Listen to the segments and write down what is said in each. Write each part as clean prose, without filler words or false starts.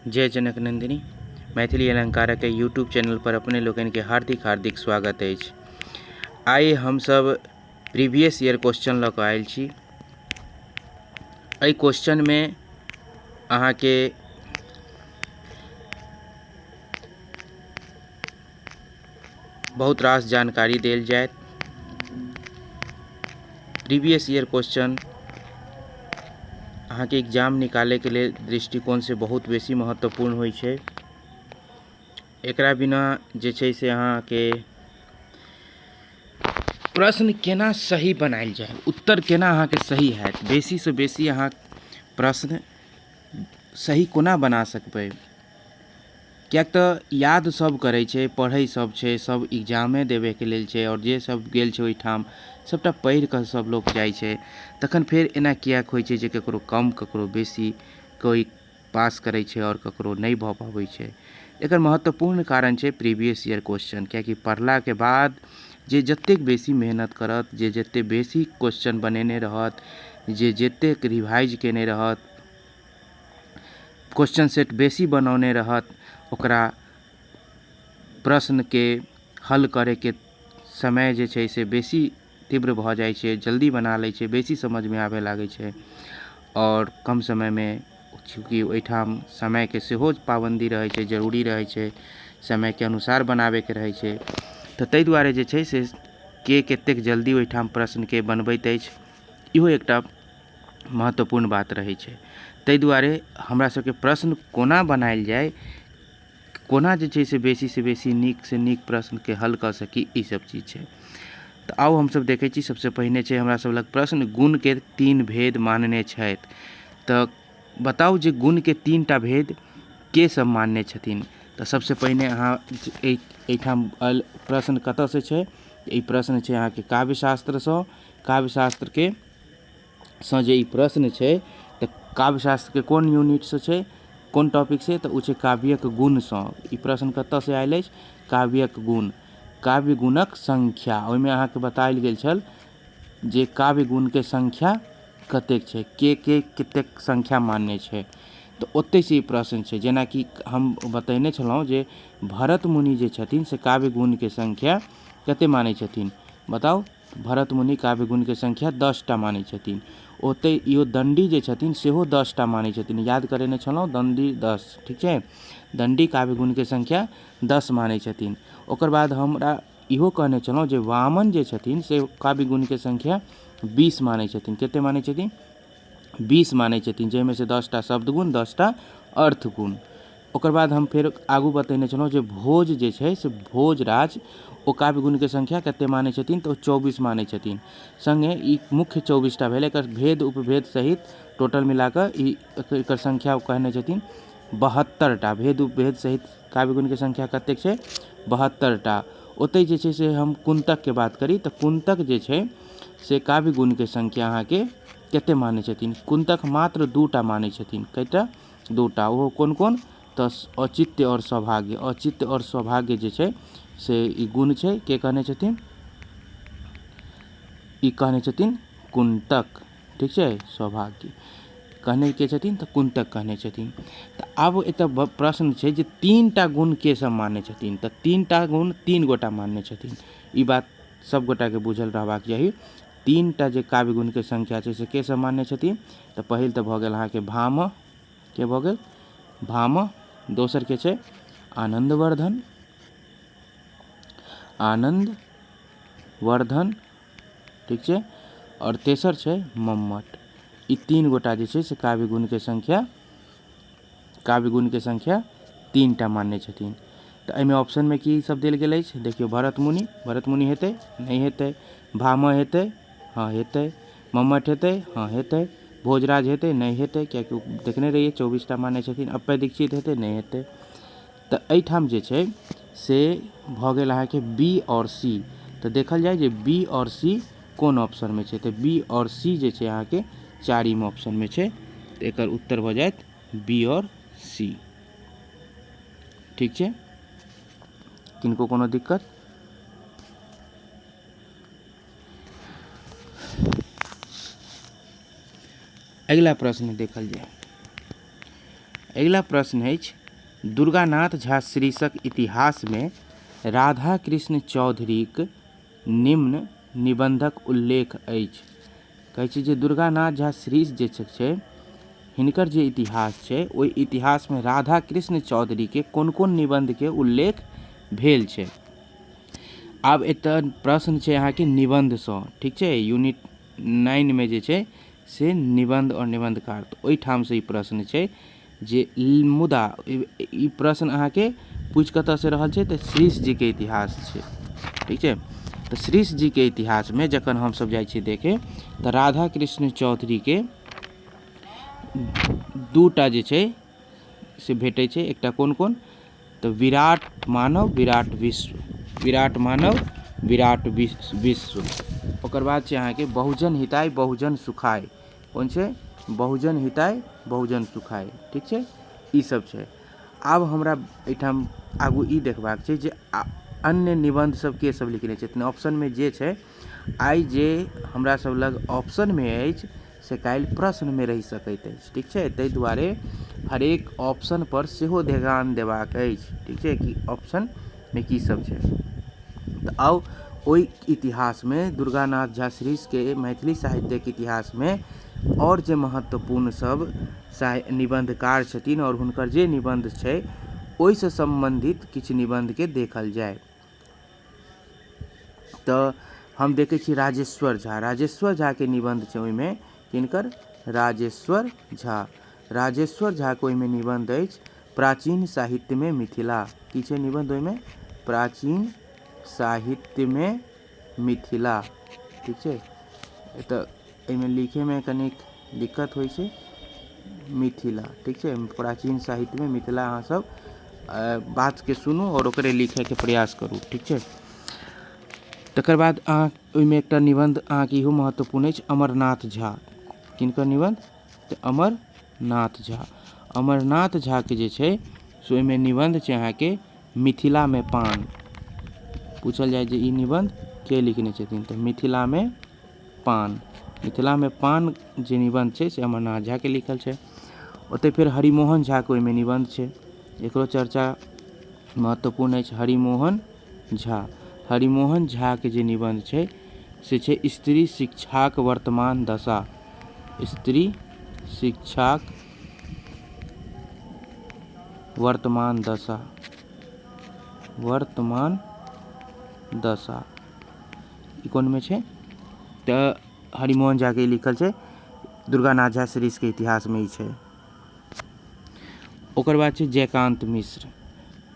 जय जनक Nandini Maithili अलङ्कारक YouTube channel पर अपने लोकनिके हार्दिक हार्दिक स्वागत अछि। आइ हमसब प्रीवियस ईयर क्वेश्चन लऽ कऽ आयल छी। एहि क्वेश्चनमे अहाँके बहुत रास जानकारी देल जायत। प्रीवियस ईयर क्वेश्चन अहाँके एग्जाम निकालैके लेल दृष्टिकोणसँ बहुत बेसी महत्वपूर्ण होइ छै। एकरा बिना जे छै से अहाँके प्रश्न केना सही बनायल जाय, उत्तर केना अहाँके सही हैत, बेसीसँ बेसी अहाँ प्रश्न सही कोना बना सकबै, किएक तऽ याद सब करै छै, पढ़ै सब छै, सब एग्जामे देबैके लेल छै आओर जे सब गेल छै ओहिठाम सबटा पढ़िकऽ सब लोक जाइ छै। तखन फेर एना किएक होइ छै जे ककरो कम ककरो बेसी, कोइ पास करै छै आओर ककरो नहि भऽ पबै छै। एकर महत्वपूर्ण कारण छै प्रीवियस ईयर क्वेश्चन, किएकि पढ़लाके बाद जे जतेक बेसी मेहनत करत, जे जतेक बेसी क्वेश्चन बनेने रहत, जे जतेक रिवाइज केने रहत, क्वेश्चन सेट बेसी बनौने रहत, ओकरा प्रश्नके हल करैके समय जे छै से बेसी तीव्र भऽ जाइ छै, जल्दी बना लै छै, बेसी समझमे आबऽ लागै छै आओर कम समयमे। चूँकि ओहिठाम समयके सेहो पाबन्दी रहै छै, जरूरी रहै छै, समयके अनुसार बनाबैके रहै छै, तऽ ताहि दुआरे जे छै से के कतेक जल्दी ओहिठाम प्रश्नके बनबैत अछि, इहो एकटा महत्वपूर्ण बात रहै छै। ताहि दुआरे हमरा सबके प्रश्न कोना बनायल जाय, कोना जे छै से बेसीसँ बेसी नीकसँ नीक प्रश्नके हल कऽ सकी, ई सब चीज छै। तऽ आउ हमसब देखै छी। सबसँ पहिने छै हमरा सब लग प्रश्न, गुणके तीन भेद मानने छथि। तऽ बताउ जे गुणके तीन टा भेद के सब मानने छथिन। तऽ सबसँ पहिने अहाँ एहिठाम प्रश्न कतऽसँ छै? ई प्रश्न छै अहाँके काव्यशास्त्रसँ। काव्यशास्त्रके सँ जे ई प्रश्न छै, तऽ काव्यशास्त्रके कोन यूनिटसँ छै, कोन टॉपिकसँ? तऽ ओ छै काव्यक गुणसँ। ई प्रश्न कतऽसँ आयल अछि? काव्यक गुण, काव्य गुणक संख्या। ओहिमे अहाँके बतायल गेल छल जे काव्य गुणके संख्या कतेक छै, के के कतेक संख्या मानने छै। तऽ ओतहिसँ ई प्रश्न छै। जेनाकि हम बतेने छलहुँ जे भरत मुनि जे छथिन से काव्य गुणके संख्या कतेक मानै छथिन? बताउ। भरत मुनि काव्य गुणके संख्या 10टा मानै छथिन। ओतहि इहो दण्डी जे छथिन सेहो 10टा मानै छथिन। याद करेने छलहुँ, दण्डी 10, ठीक छै। दण्डी काव्य गुणके संख्या 10 मानै छथिन। ओकर बाद हमरा इहो कहने छलहुँ जे वामन जे छथिन से काव्य गुणके संख्या 20 मानै छथिन। कतेक मानै छथिन? 20 मानै छथिन, जाहिमे से 10टा शब्द गुण, 10टा अर्थ गुण। ओकर बाद हम फेर आगू बतेने छलहुँ जे भोज जे छै से भोजराज, ओ काव्य गुणके संख्या कतेक मानै छथिन? तऽ ओ 24 मानै छथिन। सङ्गे ई मुख्य 24टा भेल, एकर भेद उपभेद सहित टोटल मिलाकऽ ई एकर संख्या ओ कहने छथिन 72टा। भेद उपभेद सहित काव्य गुणके संख्या कतेक छै? 72टा। ओतहि जे छै से हम कुन्तकके बात करी तऽ कुन्तक जे छै से काव्य गुणके संख्या अहाँके कतेक मानै छथिन? कुन्तक मात्र 2टा मानै छथिन। कएटा? 2टा। ओहो कोन कोन? तऽ औचित्य आओर सौभाग्य। औचित्य आओर सौभाग्य जे छै से ई गुण छै। के कहने छथिन? ई कहने छथिन कुन्तक, ठीक छै। सौभाग्य कहने के छथिन? तऽ कुन्तक कहने छथिन। तऽ आब एतऽ प्रश्न छै जे 3टा गुण के सब मानने छथिन? तऽ 3टा गुण 3 गोटा मानने छथिन। ई बात सब गोटाके बुझल रहबाक चाही। 3टा जे काव्य गुणके संख्या छै से के सब मानने छथिन? तऽ पहिल तऽ भऽ गेल अहाँके भामह। के भऽ गेल? भामह। दोसर के छै आनन्दवर्धन, आनन्दवर्धन, ठीक छै। आओर तेसर छै मम्मट। ई 3 गोटा जे छै से काव्य गुणके संख्या, काव्य गुणके संख्या 3टा मानने छथिन। तऽ एहिमे ऑप्शनमे की सब देल गेल अछि? देखियौ, भरत मुनि, भरत मुनि हेतै? नहि हेतै। भामह हेतै? हँ हेतै। मम्मट हेतै? हँ हेतै। भोजराज हेतै? नहि हेतै, किएकि ओ देखने रहियै 24टा मानै छथिन। अप्पय दीक्षित हेतै? नहि हेतै। तऽ एहिठाम जे छै से भऽ गेल अहाँके बी आओर सी। तऽ देखल जाय जे बी आओर सी कोन ऑप्शनमे छै। तऽ बी आओर सी जे छै अहाँके चारिम ऑप्शनमे छै। तऽ एकर उत्तर भऽ जायत बी आओर सी, ठीक छै। किनको कोनो दिक्कत? अगिला प्रश्न देखल जाय। अगिला प्रश्न अछि, दुर्गानाथ झा श्रीशक इतिहासमे राधाकृष्ण चौधरीक निम्न निबन्धक उल्लेख अछि। कहै छै जे दुर्गानाथ झा श्रीश जे छै हिनकर जे इतिहास छै ओहि इतिहासमे राधाकृष्ण चौधरीके कोन कोन निबन्धके उल्लेख भेल छै। आब एतऽ प्रश्न छै अहाँके निबन्धसँ, ठीक छै, यूनिट 9मे जे छै से निबन्ध आओर निबन्धकार, तऽ ओहिठामसँ ई प्रश्न छै जे मुदा ई प्रश्न अहाँके पूछि कतऽसँ रहल छै तऽ श्रीश जीके इतिहास छै, ठीक छै। तऽ श्रीश जीके इतिहासमे जखन हमसब जाइ छियै देखे तऽ राधा कृष्ण चौधरीके दूटा जे छै से भेटै छै, एकटा कोन कोन तऽ विराट मानव विराट विश्व, विराट मानव विराट विश्व। ओकर बाद छै अहाँके बहुजन हिताय बहुजन सुखाय, कोन छै बहुजन हिताय बहुजन सुखाय, ठीक छै, ई सब छै। आब हमरा एहिठाम आगू ई देखबाक छै जे अन्य निबन्ध सब के सब लिखने छथिन। ऑप्शनमे जे छै आइ जे हमरा सब लग ऑप्शनमे अछि से काल्हि प्रश्नमे रहि सकैत अछि, ठीक छै। ताहि दुआरे हरेक ऑप्शनपर सेहो ध्यान देबाक अछि, ठीक छै, कि ऑप्शनमे की सब छै। तऽ आउ ओहि इतिहासमे दुर्गानाथ झा श्रीशके मैथिली साहित्यके इतिहासमे आओर जे महत्वपूर्ण सब निबन्धकार छथिन आओर हुनकर जे निबन्ध छै ओहिसँ सम्बन्धित किछु निबन्धके देखल जाय। तऽ हम देखै छी राजेश्वर झा, राजेश्वर झाके निबन्ध छै ओहिमे, किनकर, राजेश्वर झा, राजेश्वर झाके ओहिमे निबन्ध अछि प्राचीन साहित्यमे मिथिला। की छै निबन्ध ओहिमे, प्राचीन साहित्यमे मिथिला, ठीक छै। एतऽ एहिमे लिखैमे कनिक दिक्कत होइ छै, मिथिला, ठीक छै, प्राचीन साहित्यमे मिथिला। अहाँ सब बातके सुनू आओर ओकरे लिखैके प्रयास करू, ठीक छै। तकर बाद अहाँ ओहिमे एकटा निबन्ध अहाँके इहो महत्वपूर्ण अछि, अमरनाथ झा, किनकर निबन्ध तऽ अमरनाथ झा, अमरनाथ झाके जे छै से ओहिमे निबन्ध छै अहाँके मिथिलामे पान। पूछल जाय जे ई निबन्ध के लिखने छथिन तऽ मिथिलामे पान, मिथिलामे पान जे निबन्ध छै से अमरनाथ झाके लिखल छै। ओतहि फेर हरिमोहन झाके ओहिमे निबन्ध छै, एकरो चर्चा महत्वपूर्ण अछि। हरिमोहन झा, हरिमोहन झाके जे निबन्ध छै से छै स्त्री शिक्षाक वर्तमान दशा, स्त्री शिक्षाक वर्तमान दशा, वर्तमान दशा ई कोनमे छै तऽ हरिमोहन झाके ई लिखल छै, दुर्गानाथ झा श्रीशके इतिहासमे ई छै। ओकर बाद छै जयकान्त मिश्र,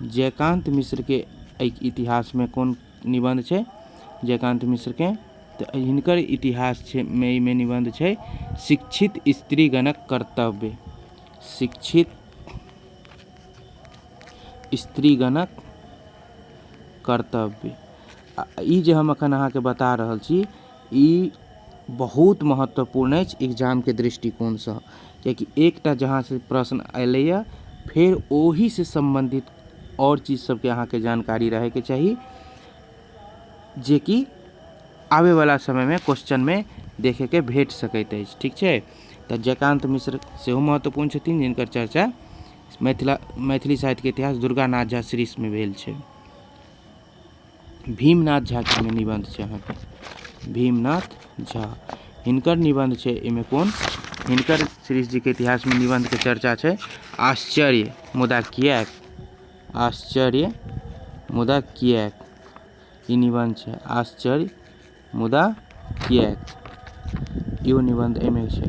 जयकान्त मिश्रके एहि इतिहासमे कोन निबन्ध छै जयकान्त मिश्रके तऽ हिनकर इतिहास छै मे एहिमे निबन्ध छै शिक्षित स्त्रीगणक कर्तव्य, शिक्षित स्त्रीगणक कर्तव्य। आ ई जे हम एखन अहाँके बता रहल छी ई बहुत महत्वपूर्ण अछि एग्जामके दृष्टिकोणसँ, कियाकि एकटा जहाँसँ प्रश्न अयलैए फेर ओहिसँ सम्बन्धित आओर चीज सबके अहाँके जानकारी रहैके चाही, जेकि आबैवला समयमे क्वेश्चनमे देखैके भेट सकैत अछि, ठीक छै। तऽ जयकान्त मिश्र सेहो महत्वपूर्ण छथिन, जिनकर चर्चा मैथिली साहित्यके इतिहास दुर्गानाथ झा श्रीशमे भेल छै। भीमनाथ झाके एहिमे निबन्ध छै अहाँके, भीमनाथ झा हिनकर निबन्ध छै एहिमे कोन, हिनकर श्रीश जीके इतिहासमे निबन्धके चर्चा छै आश्चर्य मुदा किएक, आश्चर्य मुदा किएक, ई निबन्ध छै आश्चर्य मुदा किएक, इहो निबन्ध एहिमे छै।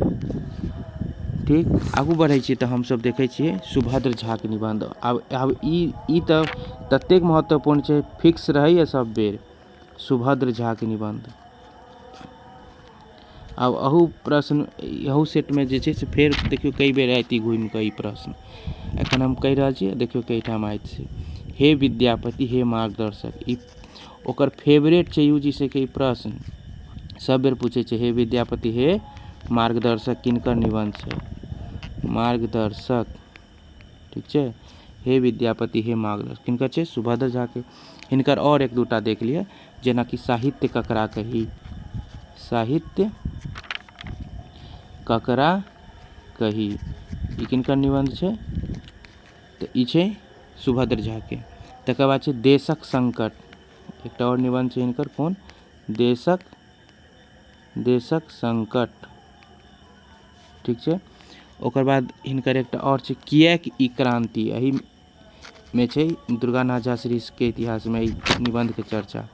ठीक, आगू बढ़ै छियै तऽ हमसब देखै छियै सुभद्र झाके निबन्ध। आब ई तऽ ततेक महत्वपूर्ण छै, फिक्स रहैए सब बेर सुभद्र झाके निबन्ध। आब अहू प्रश्न इहो सेटमे जे छै से फेर देखियौ कई बेर आयत ई घुमिकऽ ई प्रश्न, एखन हम कहि रहल छी देखियौ कई ठाम आयत से। हे विद्यापति हे मार्गदर्शक, ई ओकर फेवरेट छै यू जी सी के ई प्रश्न, सब बेर पूछै छै हे विद्यापति हे मार्गदर्शक किनकर निबन्ध छै, मार्गदर्शक, ठीक छै, हे विद्यापति हे मार्गदर्शक किनकर छै, सुभद्र झाके। हिनकर आओर एक दूटा देख लिअ, जेनाकि साहित्य ककरा कही, साहित्य ककरा कही, ई किनकर निबन्ध छै, तऽ ई छै सुभद्र झाके। तकर बाद छै देशक संकट, एकटा आओर निबन्ध छै हिनकर, कोन? देशक देशक संकट, ठीक छै। ओकर बाद हिनकर एकटा आओर छै किएक ई क्रान्ति, एहिमे छै दुर्गानाथ झा श्रीशके इतिहासमे ई निबन्धके चर्चा,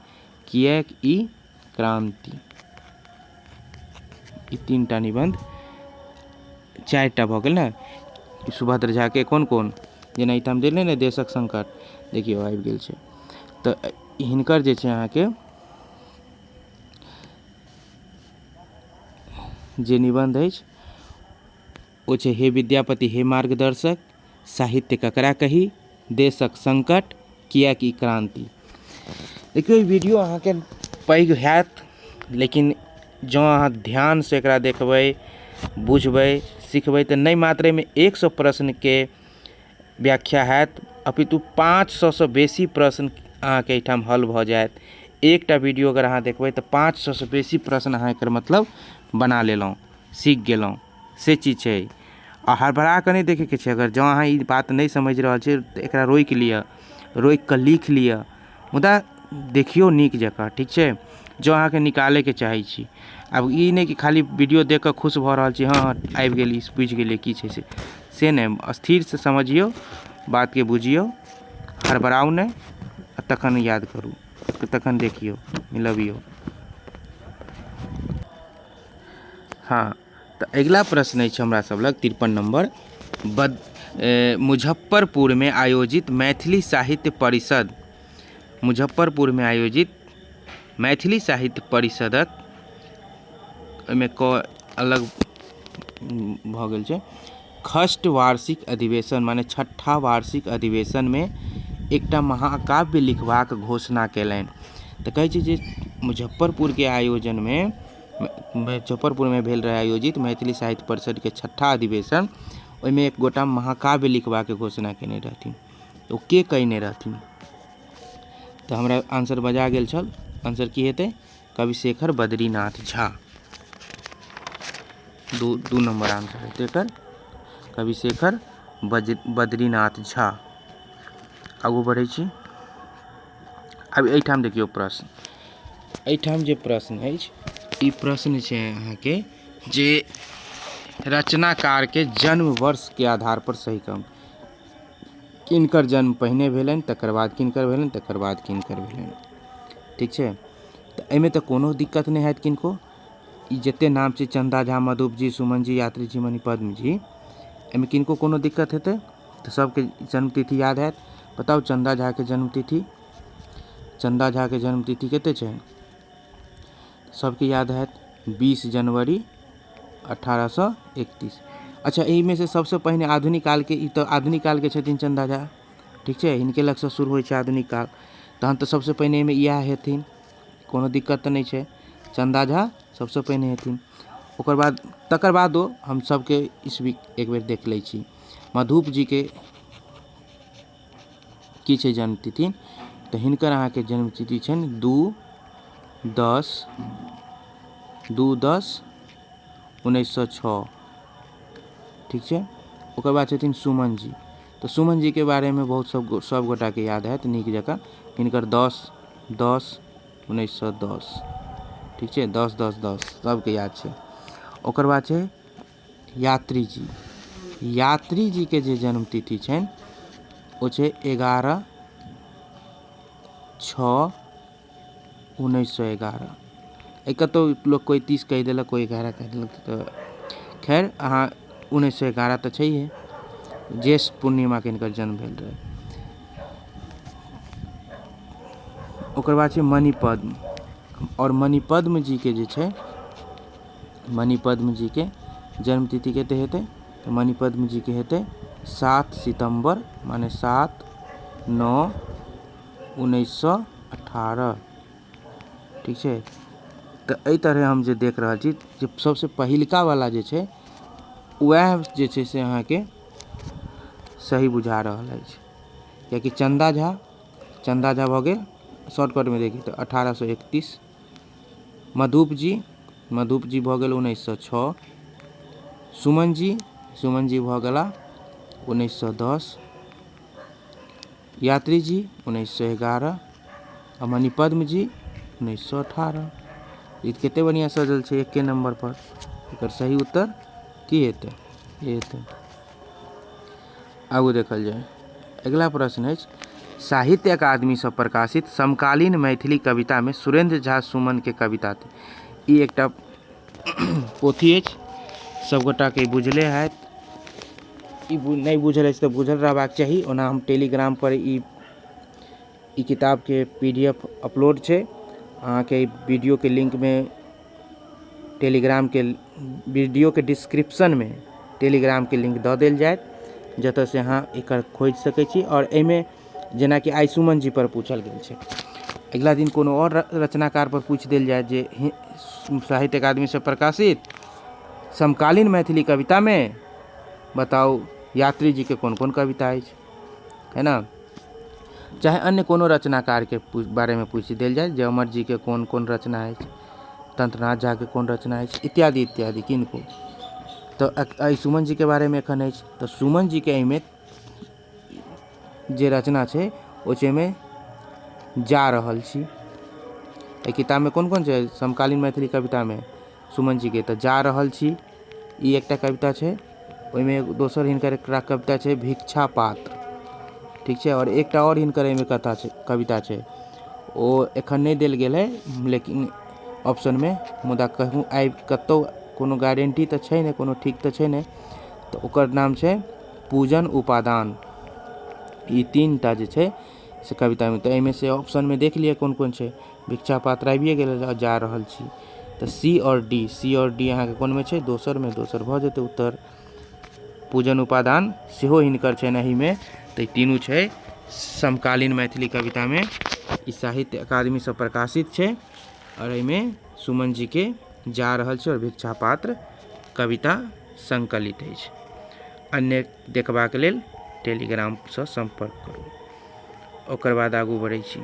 किएक ई क्रान्ति। ई तीनटा निबन्ध, चारिटा भऽ गेल ने सुभद्र झाके। कोन कोन? जेना एहिठाम देले ने देशक संकट, देखियौ आबि गेल छै। तऽ हिनकर जे छै अहाँके जे निबन्ध अछि ओ छै हे विद्यापति हे मार्गदर्शक, साहित्य ककरा कही, देशक संकट, किएक ई क्रान्ति। देखियौ ई वीडियो अहाँके पैघ हैत, लेकिन जँ अहाँ ध्यानसँ एकरा देखबै, बुझबै, सिखबै तऽ नहि मात्र एहिमे 100 प्रश्नके व्याख्या हैत, अपितु 500सँ बेसी प्रश्न अहाँके एहिठाम हल भऽ जायत। एकटा वीडियो अगर अहाँ देखबै तऽ 500सँ बेसी प्रश्न अहाँ एकर मतलब बना लेलहुँ, सीख गेलहुँ, से चीज छै। आ हड़बड़ा कऽ नहि देखैके छै। अगर जँ अहाँ ई बात नहि समझि रहल छियै तऽ एकरा रोकि लिअ, रोकि कऽ लिख लिअ, मुदा देखियौ नीक जकाँ, ठीक छै? जँ अहाँके निकालैके चाहै छी। आब ई नहि कि खाली वीडियो देख कऽ खुश भऽ रहल छी, हँ हँ आबि गेल, ई बुझि गेलियै की छै से नहि, स्थिरसँ समझियौ, बातके बुझियौ, हड़बड़ाउ नहि आ तखन याद करू, तखन देखियौ, मिलबियौ। हँ, तऽ अगिला प्रश्न अछि हमरा सब लग 53 नम्बर, बद मुजफ्फरपुरमे आयोजित मैथिली साहित्य परिषद, मुजफ्फरपुरमे आयोजित मैथिली साहित्य परिषदक, ओहिमे क अलग भऽ गेल छै, षष्ठ वार्षिक अधिवेशन माने छठा वार्षिक अधिवेशनमे एकटा महाकाव्य लिखबाक घोषणा कयलनि। तऽ कहै छै जे मुजफ्फरपुरके आयोजनमे, मुजफ्फरपुरमे भेल रहै आयोजित मैथिली साहित्य परिषदके छठा अधिवेशन, ओहिमे एक गोटा महाकाव्य लिखबाके घोषणा कयने रहथिन। तऽ ओ के कयने रहथिन? तऽ हमरा आंसर बजा गेल छल। आंसर की हेतै? कविशेखर बद्रीनाथ झा। दू नम्बर आंसर हेतै एकर, कविशेखर बद्रीनाथ झा। आगू बढ़ै छी। आब एहिठाम देखियौ प्रश्न, एहिठाम जे प्रश्न अछि ई प्रश्न छै अहाँके जे रचनाकारके जन्म वर्षके आधार पर सही क्रम, किनकर जन्म पहिने भेलनि, तकर बाद किनकर भेलनि, तकर बाद किनकर भेलनि, ठीक छै? तऽ एहिमे तऽ कोनो दिक्कत नहि हैत किनको। ई जतेक नाम छै चन्दा झा, मधुप जी, सुमन जी, यात्री जी, मणिपद्म जी, एहिमे किनको कोनो दिक्कत हेतै? तऽ सबके जन्मतिथि याद हैत। बताउ चन्दा झाके जन्मतिथि, चन्दा झाके जन्मतिथि कतेक छै? सबके याद हैत, 20 जनवरी 1831। अच्छा, एहिमे से सबसँ पहिने आधुनिक कालके, ई तऽ आधुनिक कालके छथिन चन्दा झा, ठीक छै? हिनके लगसँ शुरू होइ छै आधुनिक काल, तहन तऽ सबसँ पहिने एहिमे इएह हेथिन, कोनो दिक्कत तऽ नहि छै। चन्दा झा सबसँ पहिने हेथिन, ओकर बाद, तकर बादो हम सबके ईस्वी एक बेर देख लै छी। मधुप जीके की छै जन्मतिथि? तऽ हिनकर अहाँके जन्मतिथि छनि 2/10, 2/10/1906, ठीक छै? ओकर बाद छथिन सुमन जी। तऽ सुमन जीके बारेमे बहुत सब गोटाके याद हैत नीक जकाँ। हिनकर 10/10/1910, ठीक छै? 10 10 10 सबके याद छै। ओकर बाद छै यात्री जी। यात्री जीके जे जन्मतिथि छनि ओ छै 11/6/1911। एहि कतहु लोक कोइ 30 कहि देलक, कोइ 11 कहि देलक, तऽ खैर अहाँ 1911 तऽ छैहे। ज्येष्ठ पूर्णिमाके हिनकर जन्म भेल रहै। ओकर बाद छै मणिपद्म। आओर मणिपद्म जीके जे छै, मणिपद्म जीके जन्मतिथि कते हेतै? तऽ मणिपद्म जीके हेतै 7 सितम्बर, माने 7/9/1918, ठीक छै? तऽ एहि तरहे हम जे देख रहल छी जे सबसँ पहिलका वाला जे छै वएह जे छै से अहाँके सही बुझा रहल अछि, कियाकि चन्दा झा, चन्दा झा भऽ गेल शॉर्टकटमे देखी तऽ 1831, मधुप जी, मधुप जी भऽ गेल 1906, सुमन जी, सुमन जी भऽ गेला 1910। यात्री जी 1911 आ मणिपद्म जी 1918। ई कते बढ़िआँ सजल छै एके नम्बर पर। एकर सही उत्तर की हेतै? ए हेतै। आगू देखल जाय। अगिला प्रश्न अछि, साहित्य अकादमीसँ प्रकाशित समकालीन मैथिली कवितामे सुरेन्द्र झा सुमनके कविता ई एकटा पोथी अछि, सभगोटाके बुझले हैत। ई नहि बुझल अछि तऽ बुझल रहबाक चाही। ओना हम टेलीग्रामपर ई ई किताबके पी डी एफ अपलोड छै। अहाँके वीडियोके लिंकमे टेलीग्रामके वीडियोके डिस्क्रिप्शनमे टेलीग्रामके लिंक दऽ देल जायत, जतयसँ अहाँ एकर खोजि सकै छी। आओर एहिमे जेनाकि आइ सुमन जी पर पूछल गेल छै, अगिला दिन कोनो आओर रचनाकार पर पूछि देल जायत जे साहित्य अकादमीसँ प्रकाशित समकालीन मैथिली कवितामे बताउ यात्री जीके कोन कोन कविता अछि, है ने? चाहे अन्य कोनो रचनाकारके बारेमे पूछि देल जाय जे अमर जीके कोन कोन रचना अछि, तन्त्रनाथ झाके कोन रचना अछि, इत्यादि इत्यादि किनको। तऽ एहि सुमन जीके बारेमे एखन अछि, तऽ सुमन जीके एहिमे जे रचना छै ओ छै एहिमे जा रहल छी। एहि किताबमे कोन कोन छै समकालीन मैथिली कवितामे सुमन जीके? तऽ जा रहल छी ई एकटा कविता छै। ओहिमे दोसर हिनकर एकटा कविता छै भिक्षा पात्र, ठीक छै। आओर एकटा आओर हिनकर एहिमे कथा छै, कविता छै, ओ एखन नहि देल गेल है लेकिन ऑप्शनमे, मुदा कहूँ आबि कतहु कोनो गारंटी तऽ छै नहि, कोनो ठीक तऽ छै नहि, तऽ ओकर नाम छै पूजन उपादान। ई तीन टा जे छै से कवितामे, तऽ एहिमे से ऑप्शनमे देख लिअ कोन कोन छै। भिक्षा पात्र आबिए गेल, जा रहल छी, तऽ सी आओर डी, सी आओर डी अहाँके कोनमे छै? दोसरमे। दोसर भऽ जेतै उत्तर। पूजन उपादान सेहो हिनकर छनि एहिमे। तऽ ई तीनू छै समकालीन मैथिली कवितामे। ई साहित्य अकादमीसँ प्रकाशित छै आओर एहिमे सुमन जीके जा रहल छै आओर भिक्षा पात्र कविता सङ्कलित अछि। अन्य देखबाक लेल टेलीग्रामसँ सम्पर्क करू। ओकर बाद आगू बढ़ै छी।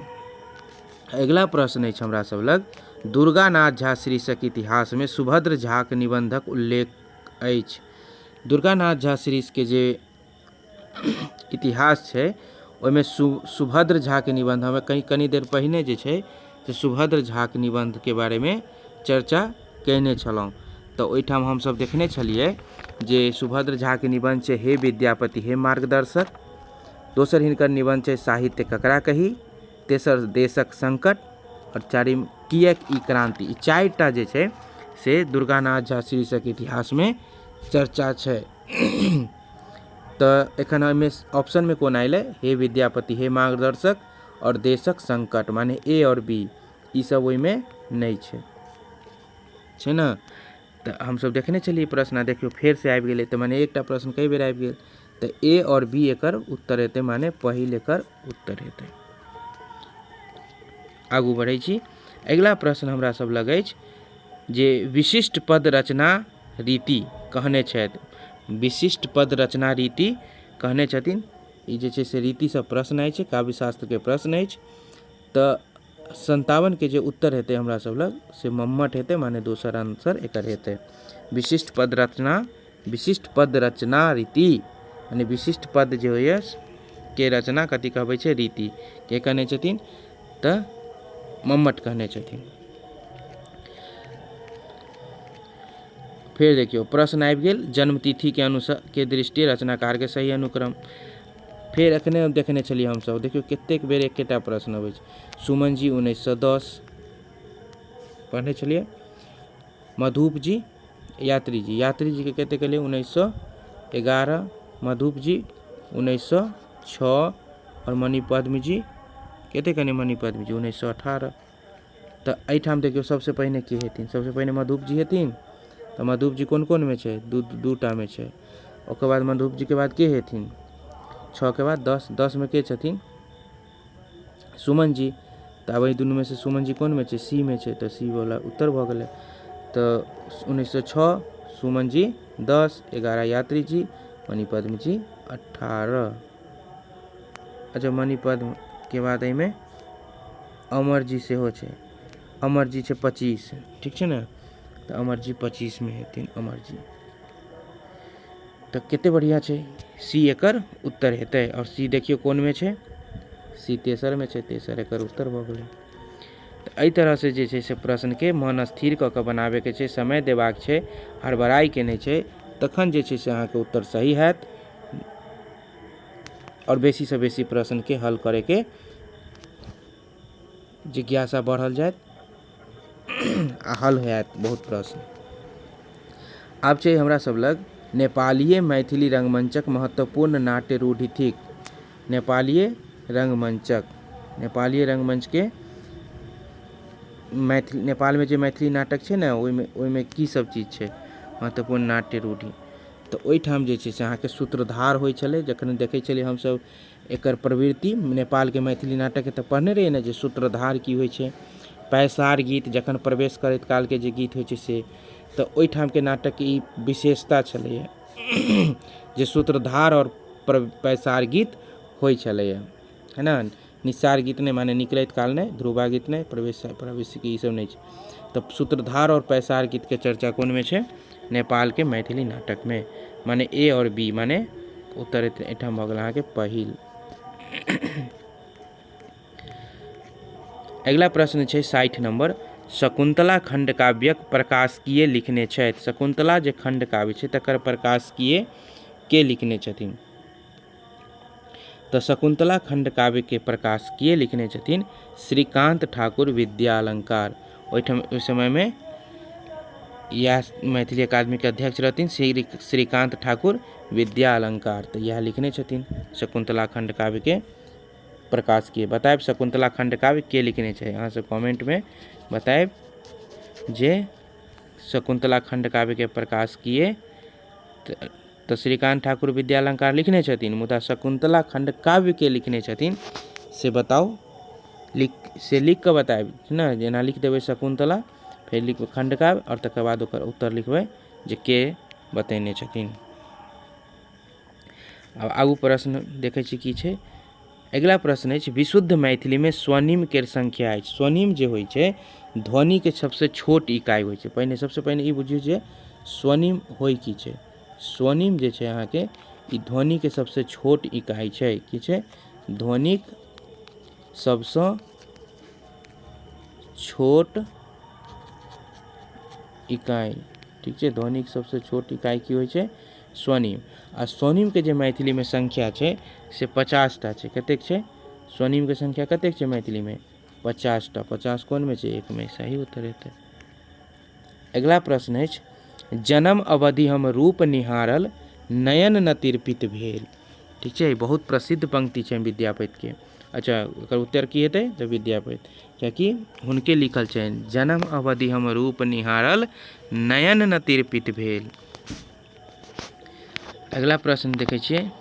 अगिला प्रश्न अछि हमरा सब लग, दुर्गानाथ झा शीर्षक इतिहासमे सुभद्र झाक निबन्धक उल्लेख अछि। दुर्गानाथ झा शीर्षके जे इतिहास छै ओहिमे सुभद्र झाके निबन्ध, हम कनि देर पहिने जे छै से सुभद्र झाके निबन्धके बारेमे चर्चा कयने छलहुँ। तऽ ओहिठाम हमसभ देखने छलियै जे सुभद्र झाके निबन्ध छै हे विद्यापति हे मार्गदर्शक, दोसर हिनकर निबन्ध छै साहित्य ककरा कही, तेसर देशक सङ्कट, आओर चारिम किएक ई क्रान्ति। ई चारिटा जे छै से दुर्गानाथ झा शीर्षक इतिहासमे चर्चा छै। तऽ एखन एहिमे ऑप्शनमे कोन आयल? हे विद्यापति हे मार्गदर्शक आओर देशक सङ्कट, माने ए आओर बी, ई सब ओहिमे नहि छै, छै ने? तऽ हमसब देखने छलियै प्रश्न, आ देखियौ फेरसँ आबि गेलै। तऽ माने एकटा प्रश्न कई बेर आबि गेल, तऽ ए आओर बी एकर उत्तर हेतै, माने पहिल एकर उत्तर हेतै। आगू बढ़ै छी। अगिला प्रश्न हमरा सब लग अछि जे विशिष्ट पद रचना रीति कहने छथि। विशिष्ट पद रचना रीति कहने छथिन, ई जे छै से रीतिसँ प्रश्न अछि, काव्यशास्त्रके प्रश्न अछि। तऽ 57के जे उत्तर हेतै हमरा सब लग से मम्मट हेतै, माने दोसर आंसर एकर हेतै। विशिष्ट पद रचना, विशिष्ट पद रचना रीति, यानी विशिष्ट पद जे होइए के रचना कथी कहबै छै? रीति। के कहने छथिन? तऽ मम्मट कहने छथिन। फेर देखियौ प्रश्न आबि गेल जन्मतिथिके अनुसार के दृष्टि रचनाकारके सही अनुक्रम। फेर एखने देखने छलियै हमसभ, देखियौ कतेक बेर एकेटा प्रश्न अबै छै। सुमन जी 1910 पढ़ने छलियै, मधुप जी, यात्री जी, यात्री जीके कतेक एलै? 1911, मधुप जी 1906, आओर मणिपद्म जी कतेक एलै? मणिपद्म जी 1918। तऽ एहिठाम देखियौ सबसँ पहिने के हेथिन? सबसँ पहिने मधुप जी हेथिन। तऽ मधुप जी कोन कोनमे छै? दू दूटामे छै। ओकर बाद मधुप जीके बाद के हेथिन? 6के बाद 10, 10मे के छथिन? सुमन जी। तऽ आब एहि दुनूमे से सुमन जी कोनमे छै? सी मे छै, तऽ सी वला उत्तर भऽ गेलै। तऽ 1906 सुमन जी, 10, 11 यात्री जी, मणिपद्म जी 18। अच्छा, मणिपद्मके बाद एहिमे अमर जी सेहो छै। अमर जी छै 25, ठीक छै ने? तऽ अमर जी 25मे हेथिन अमर जी। तऽ कते बढ़िआँ छै, सी एकर उत्तर हेतै। आओर सी देखियौ कोनमे छै? सी तेसरमे छै, तेसर एकर उत्तर भऽ गेलै। तऽ एहि तरहसँ जे छै से प्रश्नके मन स्थिर कऽ कऽ बनाबैके छै, समय देबाक छै, हड़बड़ाइके नहि छै, तखन जे छै से अहाँके उत्तर सही हैत आओर बेसीसँ बेसी प्रश्नके हल करैके जिज्ञासा बढ़ल जायत आ हल होयत बहुत प्रश्न। आब छै हमरा सब लग नेपालीय मैथिली रङ्गमञ्चक महत्वपूर्ण नाट्य रूढ़ि थिक। नेपालीय रङ्गमञ्चक, नेपालीय रङ्गमञ्चके मैथिली, नेपालमे जे मैथिली नाटक छै ने, ओहिमे की सब चीज छै महत्वपूर्ण नाट्य रूढ़ि? तऽ ओहिठाम जे छै से अहाँके सूत्रधार होइ छलै। जखन देखै छलियै हमसब एकर प्रवृत्ति नेपालके मैथिली नाटकके, तऽ पढ़ने रहियै ने जे सूत्रधार की होइ छै, पैसार गीत, जखन प्रवेश करैत कालके जे गीत होइ छै से। तऽ ओहिठामके नाटकके ई विशेषता छलैए जे सूत्रधार आओर पैसार गीत होइ छलैए, है ने? निस्सार गीत नहि, माने निकलैत काल नहि, ध्रुवा गीत नहि, प्रवेश ई सब नहि छै। तऽ सूत्रधार आओर पैसार गीतके चर्चा कोनमे छै? नेपालके मैथिली नाटकमे, माने ए आओर बी, माने उत्तर एहिठाम भऽ गेल अहाँके पहिल। अगिला प्रश्न छै 60 नम्बर, शकुन्तला खण्डकाव्यक प्रकाशकीय लिखने छथि। शकुन्तला जे खण्डकाव्य छै तकर प्रकाशकीय के लिखने छथिन? तऽ शकुन्तला खण्डकाव्यके प्रकाशकीय लिखने छथिन श्रीकान्त ठाकुर विद्यालंकार। ओहिठाम ओहि समयमे इएह मैथिली अकादमीके अध्यक्ष रहथिन श्रीकान्त ठाकुर विद्यालंकार, तऽ इएह लिखने छथिन शकुन्तला खण्डकाव्यके प्रकाशकीय। बतायब शकुन्तला खण्डकाव्य के लिखने छै? अहाँ सब कमेंटमे बतायब जे शकुन्तला खण्डकाव्यके प्रकाशकीय तऽ श्रीकान्त ठाकुर विद्यालंकार लिखने छथिन, मुदा शकुन्तला खण्डकाव्यके लिखने छथिन से बताउ, लिख से लिख कऽ बतायब ने। जेना लिख देबै शकुन्तला, फेर लिखबै खण्डकाव्य आओर तकर बाद ओकर उत्तर लिखबै जे के बतेने छथिन। आब आगू प्रश्न देखै छी की छै। अगिला प्रश्न अछि, विशुद्ध मैथिलीमे स्वनिम केर संख्या अछि। स्वनिम जे होइ छै ध्वनिके सबसँ छोट इकाइ होइ छै। पहिने सबसँ पहिने ई बुझियौ जे स्वनिम होइ की छै। स्वनिम जे छै अहाँके ई ध्वनिके सबसँ छोट इकाइ छै। की छै? ध्वनिक सबसँ छोट इकाइ, ठीक छै? ध्वनिक सबसँ छोट इकाइ की होइ छै? स्वनिम। आ स्वनिमके जे मैथिलीमे संख्या छै से 50टा छै। कतेक छै स्वनिमके संख्या? कतेक छै मैथिलीमे? 50टा। 50 कोनमे छै? एकमे। सही उत्तर हेतै। अगिला प्रश्न अछि, जन्म अवधि हम रूप निहारल नयन न तिरपित भेल। ठीक छै, बहुत प्रसिद्ध पंक्ति छै विद्यापतिके। अच्छा, एकर उत्तर की हेतै? तऽ विद्यापति, कियाकि हुनके लिखल छनि, जन्म अवधि हम रूप निहारल नयन न तिरपित भेल। अगिला प्रश्न देखै छियै,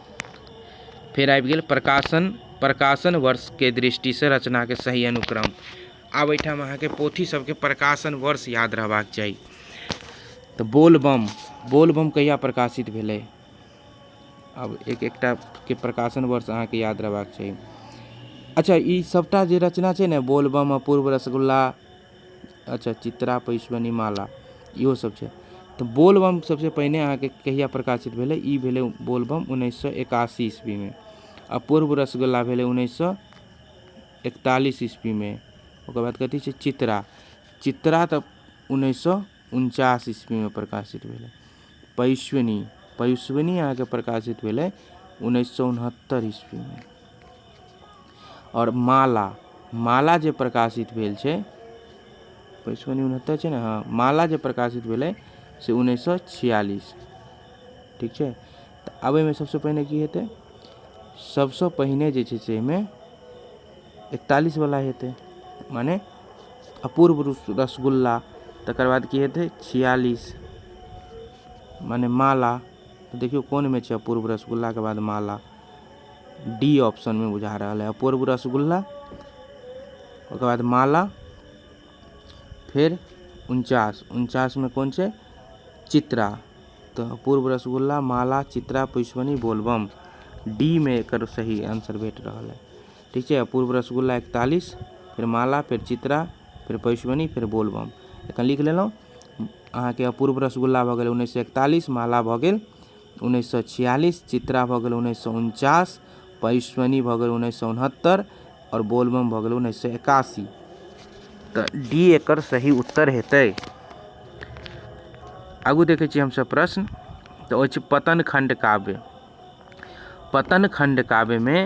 फेर आबि गेल प्रकाशन वर्षके दृष्टिसँ रचनाके सही अनुक्रम। आब एहिठाम अहाँके पोथी सबके प्रकाशन वर्ष याद रहबाक चाही। तऽ बोलबम कहिया प्रकाशित भेलै? आब एक एकटा के प्रकाशन वर्ष अहाँके याद रहबाक चाही। अच्छा, ई सबटा जे रचना छै ने, बोलबम, अपूर्व रसगुल्ला, अच्छा चित्रा पैसवनी माला, इहो सब छै। तऽ बोलबम सबसँ पहिने अहाँके कहिया प्रकाशित भेलै? ई भेलै बोलबम 1981 ईस्वीमे। अपूर्व रसगुल्ला भेलै 1941 ईस्वीमे। ओकर बाद कथी छै? चित्रा, चित्रा तऽ 1949 ईस्वीमे प्रकाशित भेलै। पयुस्विनी अहाँके प्रकाशित भेलै 1969 ईस्वीमे। आओर माला, माला जे प्रकाशित भेल छै, पयुस्विनी 69 छै ने, हँ, माला जे प्रकाशित भेलै से 1946। ठीक छै, तऽ आब एहिमे सबसँ पहिने की हेतै? सबसँ पहिने जे छै से एहिमे 41 वला हेतै, माने अपूर्व रसगुल्ला। तकर बाद की हेतै? 46, माने माला। तऽ देखियौ कोनमे छै अपूर्व रसगुल्लाके बाद माला? डी ऑप्शनमे बुझा रहल है अपूर्व रसगुल्ला, ओकर बाद माला, फेर 49। 49मे कोन छै? चित्रा। तऽ अपूर्व रसगुल्ला, माला, चित्रा, पुष्पनी, बोलबम, डी मे एकर सही आंसर भेट रहल है। ठीक छै, अपूर्व रसगुल्ला 41, फेर माला, फेर चित्रा, फेर पशुबनी, फेर बोलबम। एखन लिख लेलहुँ अहाँके, अपूर्व रसगुल्ला भऽ गेल 1941, माला भऽ गेल 1946, चित्रा भऽ गेल 1949, पशुबनी भऽ गेल 1969। आओर बोलबम भऽ गेल 1981। तऽ डी एकर सही उत्तर हेतै। आगू देखै छियै हमसभ प्रश्न, तऽ अछि पतन खण्ड काव्य। पतन खण्ड काव्यमे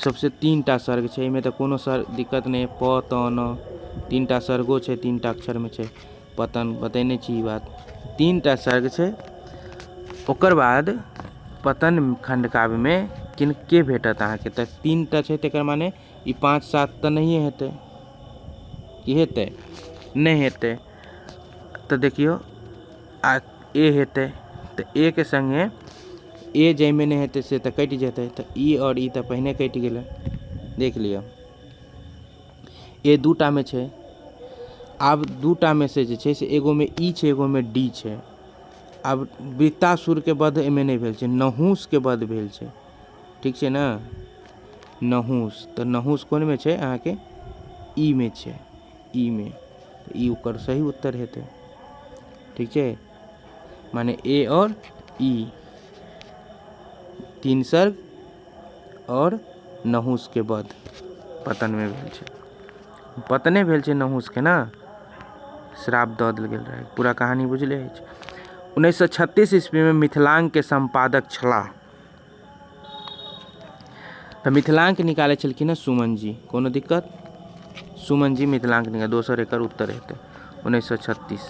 सबसे 3टा सर्ग छै, एहिमे तऽ कोनो सर दिक्कत नहि, प त न 3टा सर्गो छै, 3टा अक्षरमे छै पतन, बतेने छी ई बात। 3टा सर्ग छै। ओकर बाद पतन खण्ड काव्यमे किनके भेटत अहाँके? तऽ 3टा छै, तकर माने ई 5 7 तऽ नहिए हेतै, की हेतै? नहि हेतै। तऽ देखियौ आ ए हेतै, तऽ ए के सङ्गे ए जाहिमे नहि हेतै से तऽ कटि जेतै, तऽ ई आओर ई तऽ पहिने कटि गेलै, देख लिअ ए 2टामे छै। आब 2टामे से जे छै से एगोमे ई छै, एगोमे डी छै। आब वृत्तासुरके वध एहिमे नहि भेल छै, नहुसके वध भेल छै, ठीक छै ने? नहुस, तऽ नहुस कोनमे छै अहाँके? ई मे छै, ई मे, ई ओकर सही उत्तर हेतै, ठीक छै? माने ए आओर ई 3 सर्ग आओर नहुसके वध पतनमे भेल छै, पतने भेल छै नहुसके ने, श्राप दऽ देल गेल रहै, पूरा कहानी बुझले अछि। 1936 ईस्वीमे मिथिलांकके सम्पादक छलाह, तऽ मिथिलांक निकालै छलखिन हँ सुमन जी, कोनो दिक्कत? सुमन जी मिथिलांक निकाल, दोसर एकर उत्तर हेतै 1936।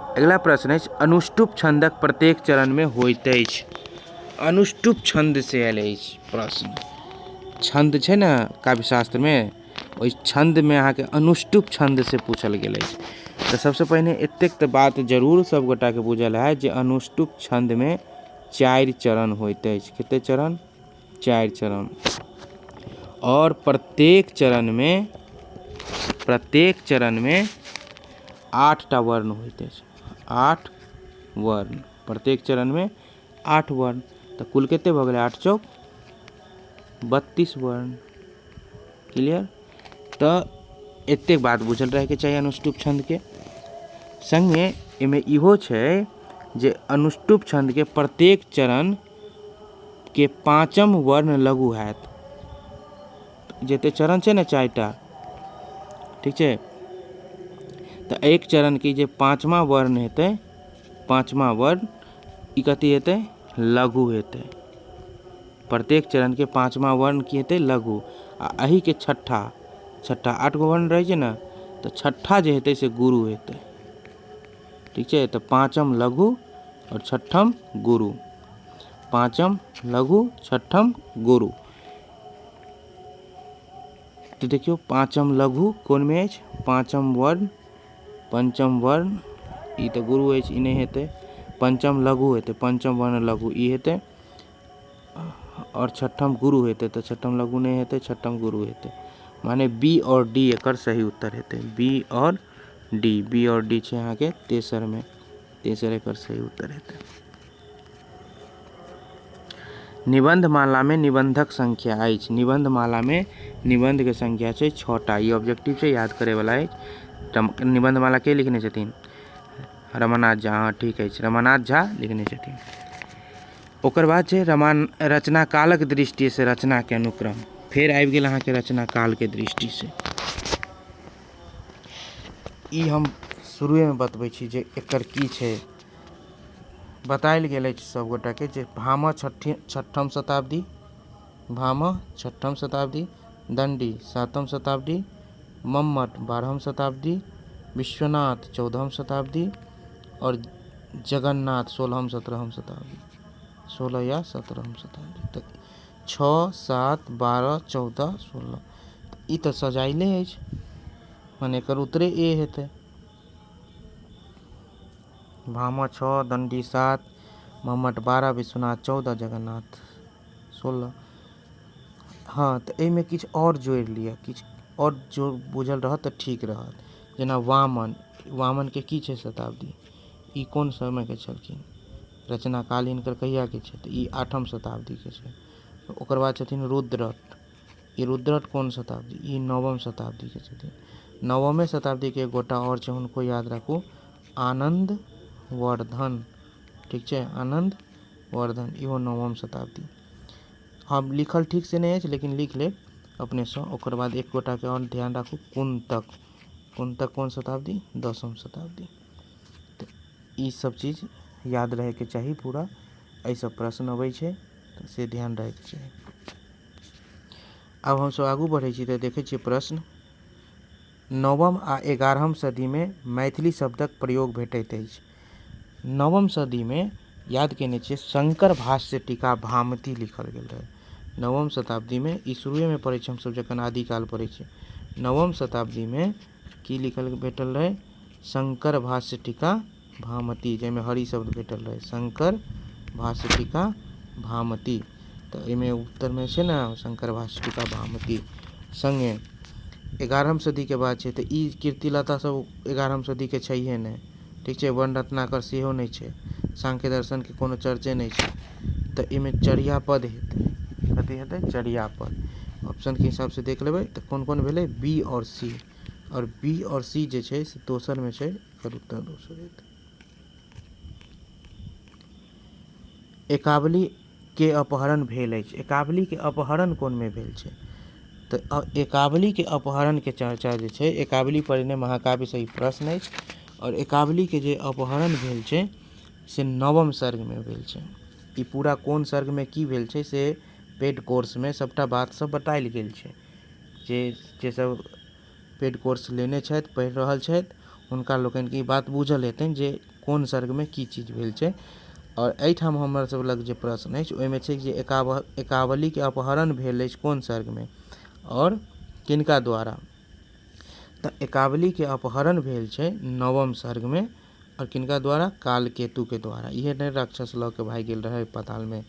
अगिला प्रश्न अछि, अनुष्टुप छन्दक प्रत्येक चरणमे होइत अछि। अनुष्टुप छन्द से आयल अछि प्रश्न। छन्द छै ने काव्यशास्त्रमे, ओहि छन्दमे अहाँके अनुष्टुप छन्द से पूछल गेल अछि। तऽ सबसँ पहिने एतेक तऽ बात जरूर सब गोटाके बुझल हैत जे अनुष्टुप छन्दमे 4 चरण होइत अछि। कते चरण? 4 चरण। आओर प्रत्येक चरणमे 8टा वर्ण होइत अछि। 8 वर्ण, प्रत्येक चरणमे 8 वर्ण, तऽ कुल कते भऽ गेलै? 8 चौक 32 वर्ण। क्लियर? तऽ एतेक बात बुझल रहैके चाही अनुष्टुप छन्दके। सङ्गे एहिमे इहो छै जे अनुष्टुप छन्दके प्रत्येक चरणके 5म वर्ण लघु हैत। जते चरण छै ने 4टा, ठीक छै, तऽ एक चरणके जे 5वां वर्ण हेतै, 5वां वर्ण ई कथी हेतै? लघु हेतै। प्रत्येक चरणके 5वां वर्ण की हेतै? लघु। आ एहिके छठा 8 गो वर्ण रहै छै ने, तऽ छठा जे हेतै से गुरु हेतै, ठीक छै। तऽ 5म लघु आओर 6ठम गुरु, 5म लघु 6ठम गुरु। तऽ देखियौ 5म लघु कोनमे अछि? 5म वर्ण, 5म वर्ण ई तऽ गुरु अछि, ई नहि हेतै। 5म लघु हेतै, 5म वर्ण लघु ई हेतै, आओर 6ठम गुरु हेतै, तऽ 6ठम लघु नहि हेतै, 6ठम गुरु हेतै। माने बी आओर डी एकर सही उत्तर हेतै। बी आओर डी, बी आओर डी छै अहाँके तेसरमे, तेसर एकर सही उत्तर हेतै। निबंधमालामे निबंधक संख्या अछि। निबंधमालामे निबंधके संख्या छै 6टा। ई ऑब्जेक्टिव छै, याद करैवला अछि। निबंधमाला के लिखने छथिन? रमानाथ झा। हाँ ठीक अछि, रमानाथ झा लिखने छथिन। ओकर बाद छै रचनाकालक दृष्टिसँ रचनाके अनुक्रम। फेर आबि गेल अहाँके रचनाकालके दृष्टिसँ। ई हम शुरुएमे बतबै छी जे एकर की छै। बतायल गेल अछि सब गोटाके जे भामह 6ठम शताब्दी, भामह 6ठम शताब्दी, दण्डी 7म शताब्दी, मम्मट 12म शताब्दी, विश्वनाथ 14म शताब्दी और जगन्नाथ 16म 17म शताब्दी, 16 या 17म शताब्दी। तऽ 6 7 12 14 16 ई तऽ सजाइले अछि, माने एकर उत्तरे ए हेतै। भामह 6, दण्डी 7, मम्मट 12, विश्वनाथ 14, जगन्नाथ 16। हाँ तऽ एहिमे किछु आओर जोड़ि लिअ, किछु आओर जो बुझल रहत तऽ ठीक रहत। जेना वामन, वामनके की छै शताब्दी? ई कोन समयके छलखिन? रचनाकाल हिनकर कहियाके छै? तऽ ई 8म शताब्दीके छै। ओकर बाद छथिन रुद्रट। ई रुद्रट कोन शताब्दी? ई 9म शताब्दीके छथिन। 9मे शताब्दीके एक गोटा आओर छै, हुनको याद राखू, आनंद वर्धन, ठीक छै, आनंद वर्धन, इहो 9म शताब्दी। हम लिखल ठीकसँ नहि अछि लेकिन लिख लेब अपनेसँ। ओकर बाद एक गोटाके आओर ध्यान राखू, कुन्तक। कुन्तक कोन शताब्दी? 10म शताब्दी। तऽ ई सब चीज याद रहैके चाही पूरा, एहिसँ प्रश्न अबै छै तऽ से ध्यान रहैके चाही। आब हमसब आगू बढ़ै छी तऽ देखै छियै प्रश्न 9म आ 11म सदीमे मैथिली शब्दक प्रयोग भेटैत अछि। 9म सदीमे याद केने छियै शंकर भाष्य टीका भामती लिखल गेल रहै 9म शताब्दीमे। ई शुरुएमे पढ़ै छियै हमसब जखन आदिकाल पढ़ै छियै। 9म शताब्दीमे की लिखल भेटल रहै? शंकर भाष्य टीका भामती, जाहिमे हरि शब्द भेटल रहै। शंकर भाष्य टीका भामती, तऽ एहिमे उत्तरमे छै ने शंकर भाष्य टीका भामती। सङ्गे 11म सदीके बात छै तऽ ई कीर्तिलता सब 11म सदीके छैहे नहि, ठीक छै। वर्णरत्नाकर सेहो नहि छै, सांख्य दर्शनके कोनो चर्चे नहि छै, तऽ एहिमे चर्यापद हेतै। कथी हेतै? चर्यापद। ऑप्शनके हिसाबसँ देख लेबै तऽ कोन कोन भेलै? बी आओर सी, आओर बी आओर सी जे छै से दोसरमे छै, एकर उत्तर दोसर हेतै। एकावलीके अपहरण भेल अछि। एकावलीके अपहरण कोनमे भेल छै? तऽ एकावलीके अपहरणके चर्चा जे छै एकावली परिणय महाकाव्यसँ ई प्रश्न अछि। आओर एकावलीके जे अपहरण भेल छै से 9म सर्गमे भेल छै। ई पूरा कोन सर्गमे की भेल छै से पेड कोर्समे सबटा बात सब बतायल गेल छै। जे जे सब पेड कोर्स लेने छथि, पढ़ि रहल छथि, हुनका लोकनिके ई बात बूझल हेतनि जे कोन सर्गमे की चीज भेल छै। आओर एहिठाम हमर सब लग जे प्रश्न अछि ओहिमे छै जे एकावलीके अपहरण भेल अछि कोन सर्गमे आओर किनका द्वारा। तऽ एकावलीके अपहरण भेल छै 9म सर्गमे आओर किनका द्वारा? कालकेतुके द्वारा। इहे ने राक्षस लऽ के भागि गेल रहै पातालमे,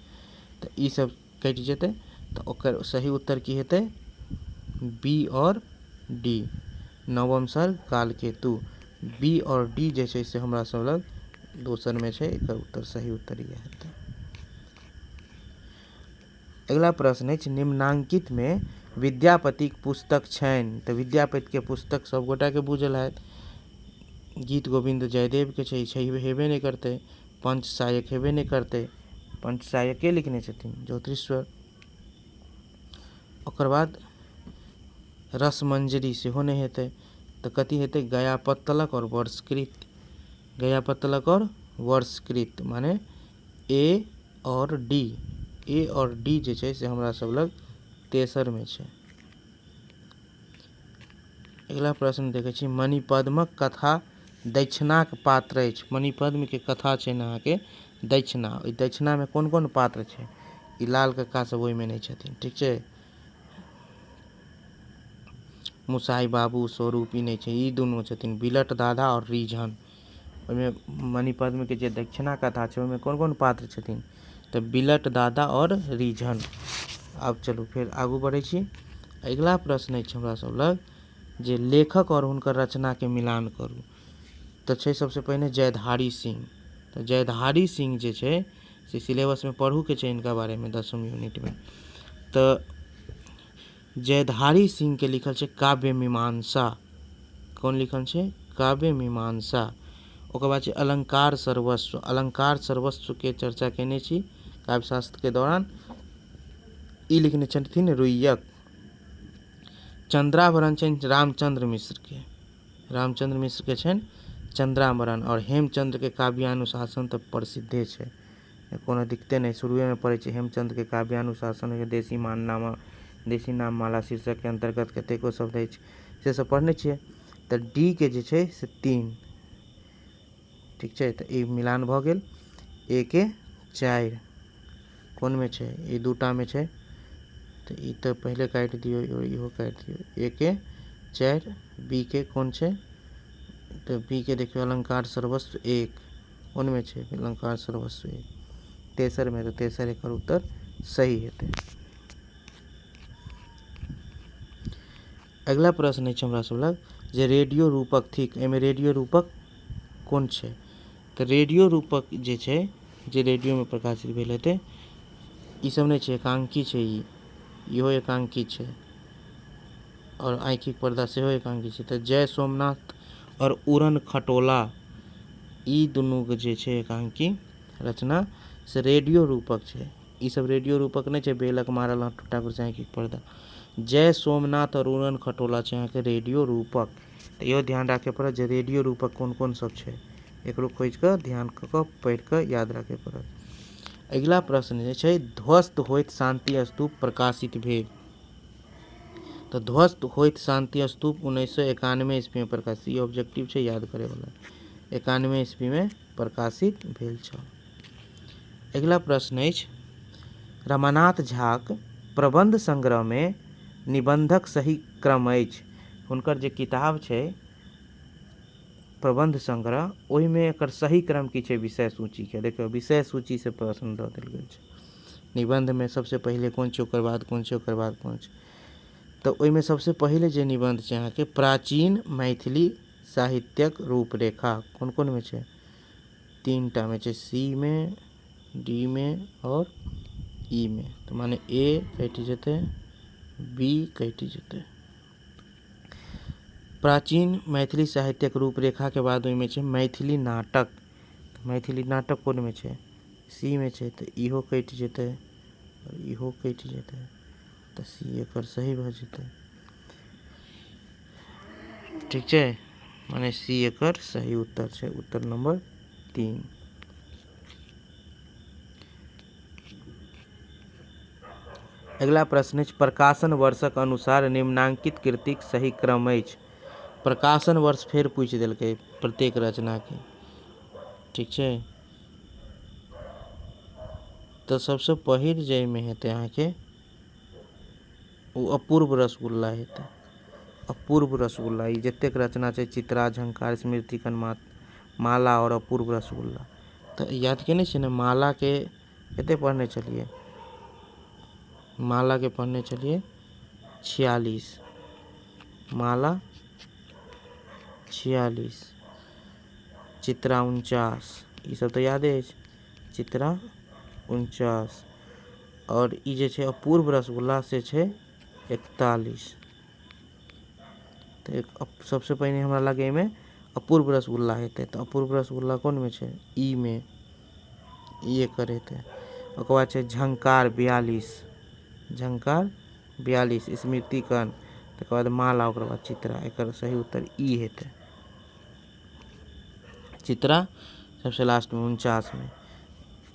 तऽ ई सब कटि जेतै। तऽ ओकर सही उत्तर की हेतै? बी आओर डी, 9म सर्ग कालकेतु। बी आओर डी जे छै से हमरा सब लग दोसरमे छै, एकर उत्तर सही उत्तर इएह हेतै। अगिला प्रश्न अछि निम्नांकितमे विद्यापतिक पुस्तक छनि। तऽ विद्यापतिके पुस्तक सब गोटाके बूझल हैत। गीत गोविन्द जयदेवके छै, छै हेबे नहि करतै। पंचसायक हेबे नहि करतै, पंचसायके लिखने छथिन ज्योतिरीश्वर। ओकर बाद रसमंजरी सेहो नहि हेतै, तऽ कथी हेतै? गयापत्तलक आओर वर्षकृत। गयापत्तलक आओर वर्षकृत माने ए आओर डी। ए आओर डी जे छै से हमरा सब लग तेसरमे छै। अगिला प्रश्न देखै छी, मणिपद्मक कथा दक्षिणाक पात्र अछि। मणिपद्मके कथा छै ने अहाँके दक्षिणा, ओहि दक्षिणामे कोन कोन पात्र छै? ई लाल कक्का सब ओहिमे नहि छथिन, ठीक छै। मुसाइ बाबू स्वरूप ई नहि छै, ई दुनू छथिन बिलट दादा आओर रीझन। ओहिमे मणिपद्मके जे दक्षिणा कथा छै ओहिमे कोन कोन पात्र छथिन? तऽ बिलट दादा आओर रीझन। आब चलू फेर आगू बढ़ै छी। अगिला प्रश्न अछि हमरा सब लग जे लेखक आओर हुनकर रचनाके मिलान करू। तऽ छै सबसँ पहिने जयधारी सिंह। तऽ जयधारी सिंह जे छै से सिलेबसमे पढ़ूके छै हिनका बारेमे 10म यूनिटमे। तऽ जयधारी सिंहके लिखल छै काव्य मीमांसा। कोन लिखल छै? काव्य मीमांसा। ओकर बाद छै अलंकार सर्वस्व। अलंकार सर्वस्वके चर्चा केने छी काव्यशास्त्रके दौरान। ई लिखने छथिन रुय्यक। चंद्राभरण छनि रामचंद्र मिश्रके। रामचंद्र मिश्रके छनि चंद्राभरण। आओर हेमचंद्रके काव्यानुशासन तऽ प्रसिद्धे छै, कोनो दिक्कते नहि। शुरुएमे पढ़ै छी हेमचंद्रके काव्यानुशासन, देशी माननामा, देशी नाम माला शीर्षकके अन्तर्गत कतेको शब्द अछि, से सब पढ़ने छियै। तऽ डी के जे छै से 3, ठीक छै। तऽ ई मिलान भऽ गेल। ए के 4 कोनमे छै? ई दूटामे छै, तऽ ई तऽ पहिले काटि दियौ, इहो काटि दियौ। ए के 4, बी के कोन छै? तऽ बी के देखियौ अलंकार सर्वस्व 1, कोनमे छै? अलंकार सर्वस्व 1, तेसरमे, तऽ तेसर एकर उत्तर सही हेतै। अगिला प्रश्न अछि हमरा सब लग जे रेडियो रूपक थिक। एहिमे रेडियो रूपक कोन छै? तऽ रेडियो रूपक जे छै जे रेडियोमे प्रकाशित भेल हेतै, ई सब नहि छै, एकांकी छै ई, इहो एकांकी छै आओर आँखिक पर्दा सेहो एकांकी छै। तऽ जय सोमनाथ आओर उड़न खटोला ई दुनूके जे छै एकांकी रचना से रेडियो रूपक छै। ई सब रेडियो रूपक नहि छै। बेलक मारल हाथ ठाकुर साहेब पर्दा, जय सोमनाथ और उड़न खटोला छै अहाँके रेडियो रूपक। तऽ इहो ध्यान राखय पड़त जे रेडियो रूपक कोन कोन सब छै, एकरो खोजि कऽ ध्यान कऽ कऽ पढ़ि कऽ याद राखय पड़त। अगिला प्रश्न जे छै, ध्वस्त होइत शान्ति स्तूप प्रकाशित भेल। तऽ ध्वस्त होइत शान्ति स्तूप 1991 ईस्वीमे प्रकाशित, ई ऑब्जेक्टिव छै याद करैवला, 91 ईस्वीमे प्रकाशित भेल छल। अगिला प्रश्न अछि, रमानाथ झाक प्रबन्ध संग्रहमे निबन्धक सही क्रम अछि। हुनकर जे किताब छै प्रबन्ध संग्रह, ओहिमे एकर सही क्रम की छै विषय सूचीके। देखियौ विषय सूचीसँ प्रश्न दऽ देल गेल छै। निबन्धमे सबसँ पहिले कोन छै, ओकर बाद कोन छै, ओकर बाद कोन छै। तऽ ओहिमे सबसँ पहिले जे निबन्ध छै अहाँके प्राचीन मैथिली साहित्यक रूपरेखा, कोन कोनमे छै? तीनटामे छै, सी मे, डी मे आओर ई मे। तऽ माने ए कटि जेतै, बी कटि जेतै। प्राचीन मैथिली साहित्यक रूपरेखाके बाद ओहिमे छै मैथिली नाटक। तऽ मैथिली नाटक कोनमे छै? सी मे छै। तऽ इहो कटि जेतै आओर इहो कटि जेतै, तऽ सी एकर सही भऽ जेतै। ठीक छै, माने सी एकर सही उत्तर छै, उत्तर नंबर 3। अगिला प्रश्न अछि, प्रकाशन वर्षक अनुसार निम्नांकित कृतिक सही क्रम अछि। प्रकाशन वर्ष फेर पूछि देलकै प्रत्येक रचनाके। ठीक छै, तऽ सबसँ पहिल जे एहिमे हेतै अहाँके ओ अपूर्व रसगुल्ला हेतै। अपूर्व रसगुल्ला, ई जतेक रचना छै, चित्रा, झंकार, स्मृतिकण, माला आओर अपूर्व रसगुल्ला, तऽ याद केने छियै ने? मालाके कते पढ़ने छलियै? मालाके पढ़ने छलियै 46, माला 46, चित्रा 49, ई सब तऽ यादे अछि, चित्रा 49। आओर ई जे छै अपूर्व रसगुल्ला से छै 41। तऽ सबसँ पहिने हमरा लागै एहिमे अपूर्व रसगुल्ला हेतै। तऽ अपूर्व रसगुल्ला कोनमे छै? ई मे, ई एकर हेतै। ओकर बाद छै झंकार 42, झंकार 42, स्मृतिकण, तकर बाद माला, ओकर बाद चित्रा। एकर सही उत्तर ई हेतै, चित्रा सबसँ लास्टमे 49मे।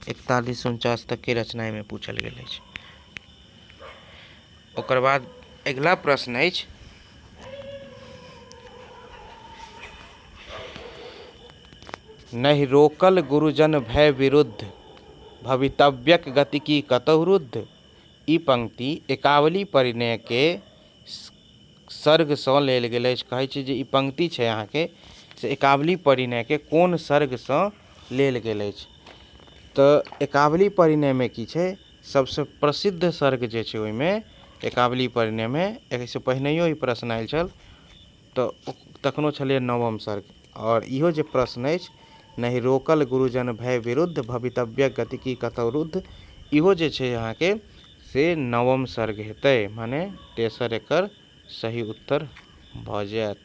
41 49 तकके रचना एहिमे पूछल गेल अछि। ओकर बाद अगिला प्रश्न अछि, नहि रोकल गुरुजन भय विरुद्ध, भवितव्यक गति की कतहु रुद्ध। ई पंक्ति एकावली परिणयके सर्गसँ लेल गेल अछि। कहै छै जे ई पंक्ति छै अहाँके से एकावली परिणयके कोन सर्गसँ लेल गेल अछि। तऽ एकावली परिणयमे की छै, सबसँ प्रसिद्ध सर्ग जे छै ओहिमे एकावली परिणयमे, एहिसँ पहिनहियो ई प्रश्न आयल छल, तऽ तखनो छलै नवम सर्ग। आओर इहो जे प्रश्न अछि, नहि रोकल गुरुजन भय विरुद्ध, भवितव्यक गति की कतहु रुद्ध, इहो जे छै अहाँके से नवम सर्ग हेतै, माने तेसर एकर सही उत्तर भऽ जायत।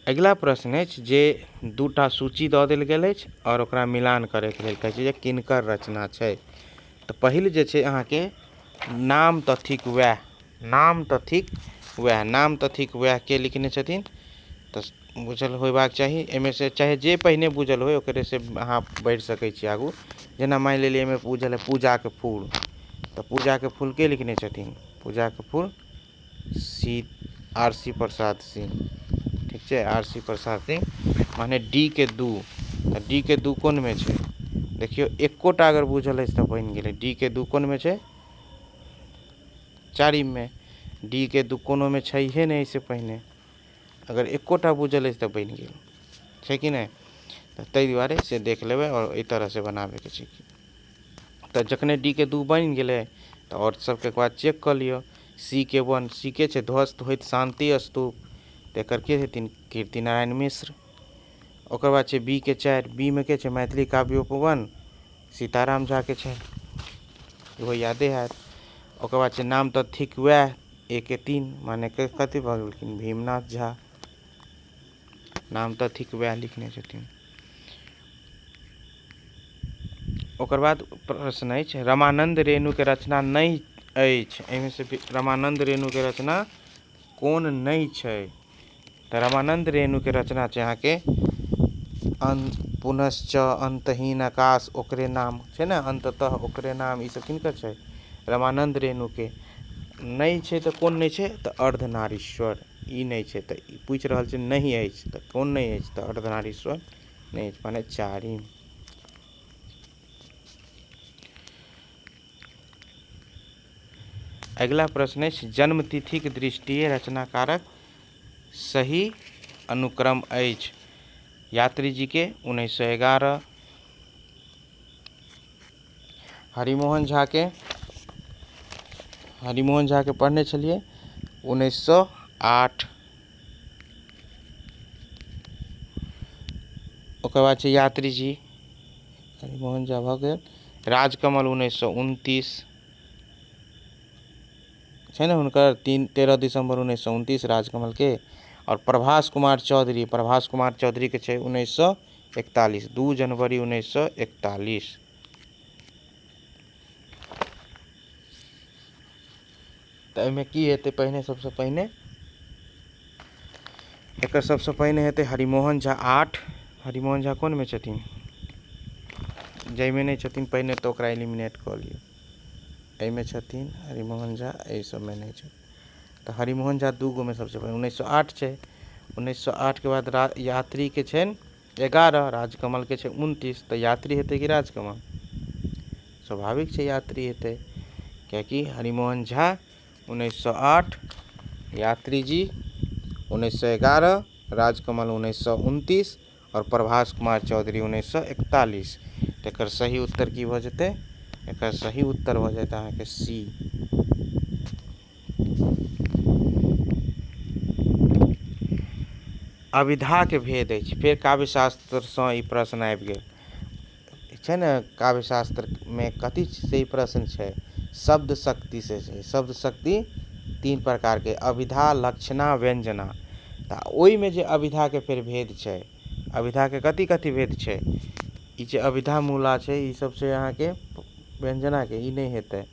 अगिला प्रश्न अछि जे दूटा सूची दऽ देल गेल अछि आओर ओकरा मिलान करैके लेल कहै छै जे किनकर रचना छै। तऽ पहिल जे छै अहाँके नाम तऽ थिक वएह, नाम तऽ थिक वएह, नाम तऽ थिक वएह के लिखने छथिन? तऽ बुझल होयबाक चाही। एहिमे से चाहे जे पहिने बुझल होय ओकरे से अहाँ बढ़ि सकै छी आगू। जेना मानि लेलियै एहिमे बुझल है पूजाके फूल, तऽ पूजाके फूल के लिखने छथिन? पूजाके फूल C R C Prasad Singh. ठीक छै, आर सी प्रसाद सिंह, माने डी के 2। तऽ डी के 2 कोनमे छै? देखियौ एकोटा अगर बुझल अछि तऽ बनि गेलै। डी के 2 कोनमे छै? चारिममे। डी के 2 कोनोमे छैहे नहि एहिसँ पहिने। अगर एकोटा बुझल अछि तऽ बनि गेल छै कि नहि? तऽ ताहि दुआरे से देख लेबै आओर एहि तरहसँ बनाबैके छै। तऽ जखने डी के 2 बनि गेलै तऽ आओर सबके बाद चेक कऽ लिअ। सी के 1, सी के छै ध्वस्त होइत शान्ति स्तूप, तऽ एकर के हेथिन? कीर्ति नारायण मिश्र। ओकर बाद छै बी के 4, बी मे के छै? मैथिली काव्योपवन सीताराम झा के छै, इहो यादे हैत। ओकर बाद छै नाम तऽ थिक वएह, ए के 3, माने के कथी भऽ गेलखिन? भीमनाथ झा। नाम तऽ थिक वएह लिखने छथिन। ओकर बाद प्रश्न अछि रमानन्द रेणुके रचना नहि अछि। एहिमे से रमानन्द रेणुके रचना कोन नहि छै? तऽ रमानन्द रेणुके रचना छै अहाँके पुनश्च अन्तहीन आकाश ओकरे नाम छै ने, अन्ततः ओकरे नाम, ई सब किनकर छै? रमानन्द रेणुके। नहि छै तऽ कोन नहि छै? तऽ अर्धनारीश्वर ई नहि छै। तऽ ई पूछि रहल छै नहि अछि तऽ कोन नहि अछि? तऽ अर्धनारीश्वर नहि अछि, माने चारिम। अगिला प्रश्न अछि जन्मतिथिक दृष्टिये रचनाकारक सही अनुक्रम अछि। यात्री जी के 1911, हरिमोहन झा के, हरिमोहन झा के पढ़ने छलियै 1908। ओकर बाद छै यात्री जी, हरिमोहन झा भऽ गेल, राजकमल 1929 छै ने हुनकर, 13 दिसम्बर 1929 राजकमल के। आओर प्रभास कुमार चौधरी, प्रभास कुमार चौधरी के छै 1941, 2 जनवरी 1941। तऽ एहिमे की हेतै? पहिने सबसँ पहिने एकर सबसँ पहिने हेतै हरिमोहन झा 8। हरिमोहन झा कोनमे छथिन? जाहिमे नहि छथिन पहिने तऽ ओकरा एलिमिनेट कऽ लियौ। एहिमे छथिन हरिमोहन झा, एहि सबमे नहि छथिन। तऽ हरिमोहन झा 2 गोमे सबसँ पहिने 1908 छै। 1908 के बाद यात्रीके छनि 11, राजकमलके छै 29। तऽ यात्री हेतै कि राजकमल? स्वाभाविक छै यात्री हेतै, कियाकि हरिमोहन झा 1908, यात्री जी 1911, राजकमल 1929 आओर प्रभास कुमार चौधरी 1941। तऽ एकर सही उत्तर की भऽ जेतै? एकर सही उत्तर भऽ जायत अहाँके सी। अभिधाके भेद अछि। फेर काव्यशास्त्रसँ ई प्रश्न आबि गेल छै ने। काव्यशास्त्रमे कथी से ई प्रश्न छै? शब्द शक्ति से छै। शब्द शक्ति 3 प्रकारके, अभिधा, लक्षणा, व्यंजना। तऽ ओहिमे जे अभिधाके फेर भेद छै, अभिधाके कथी कथी भेद छै? ई जे अभिधा मूला छै, ई सब छै अहाँके व्यंजनाके, ई नहि हेतै।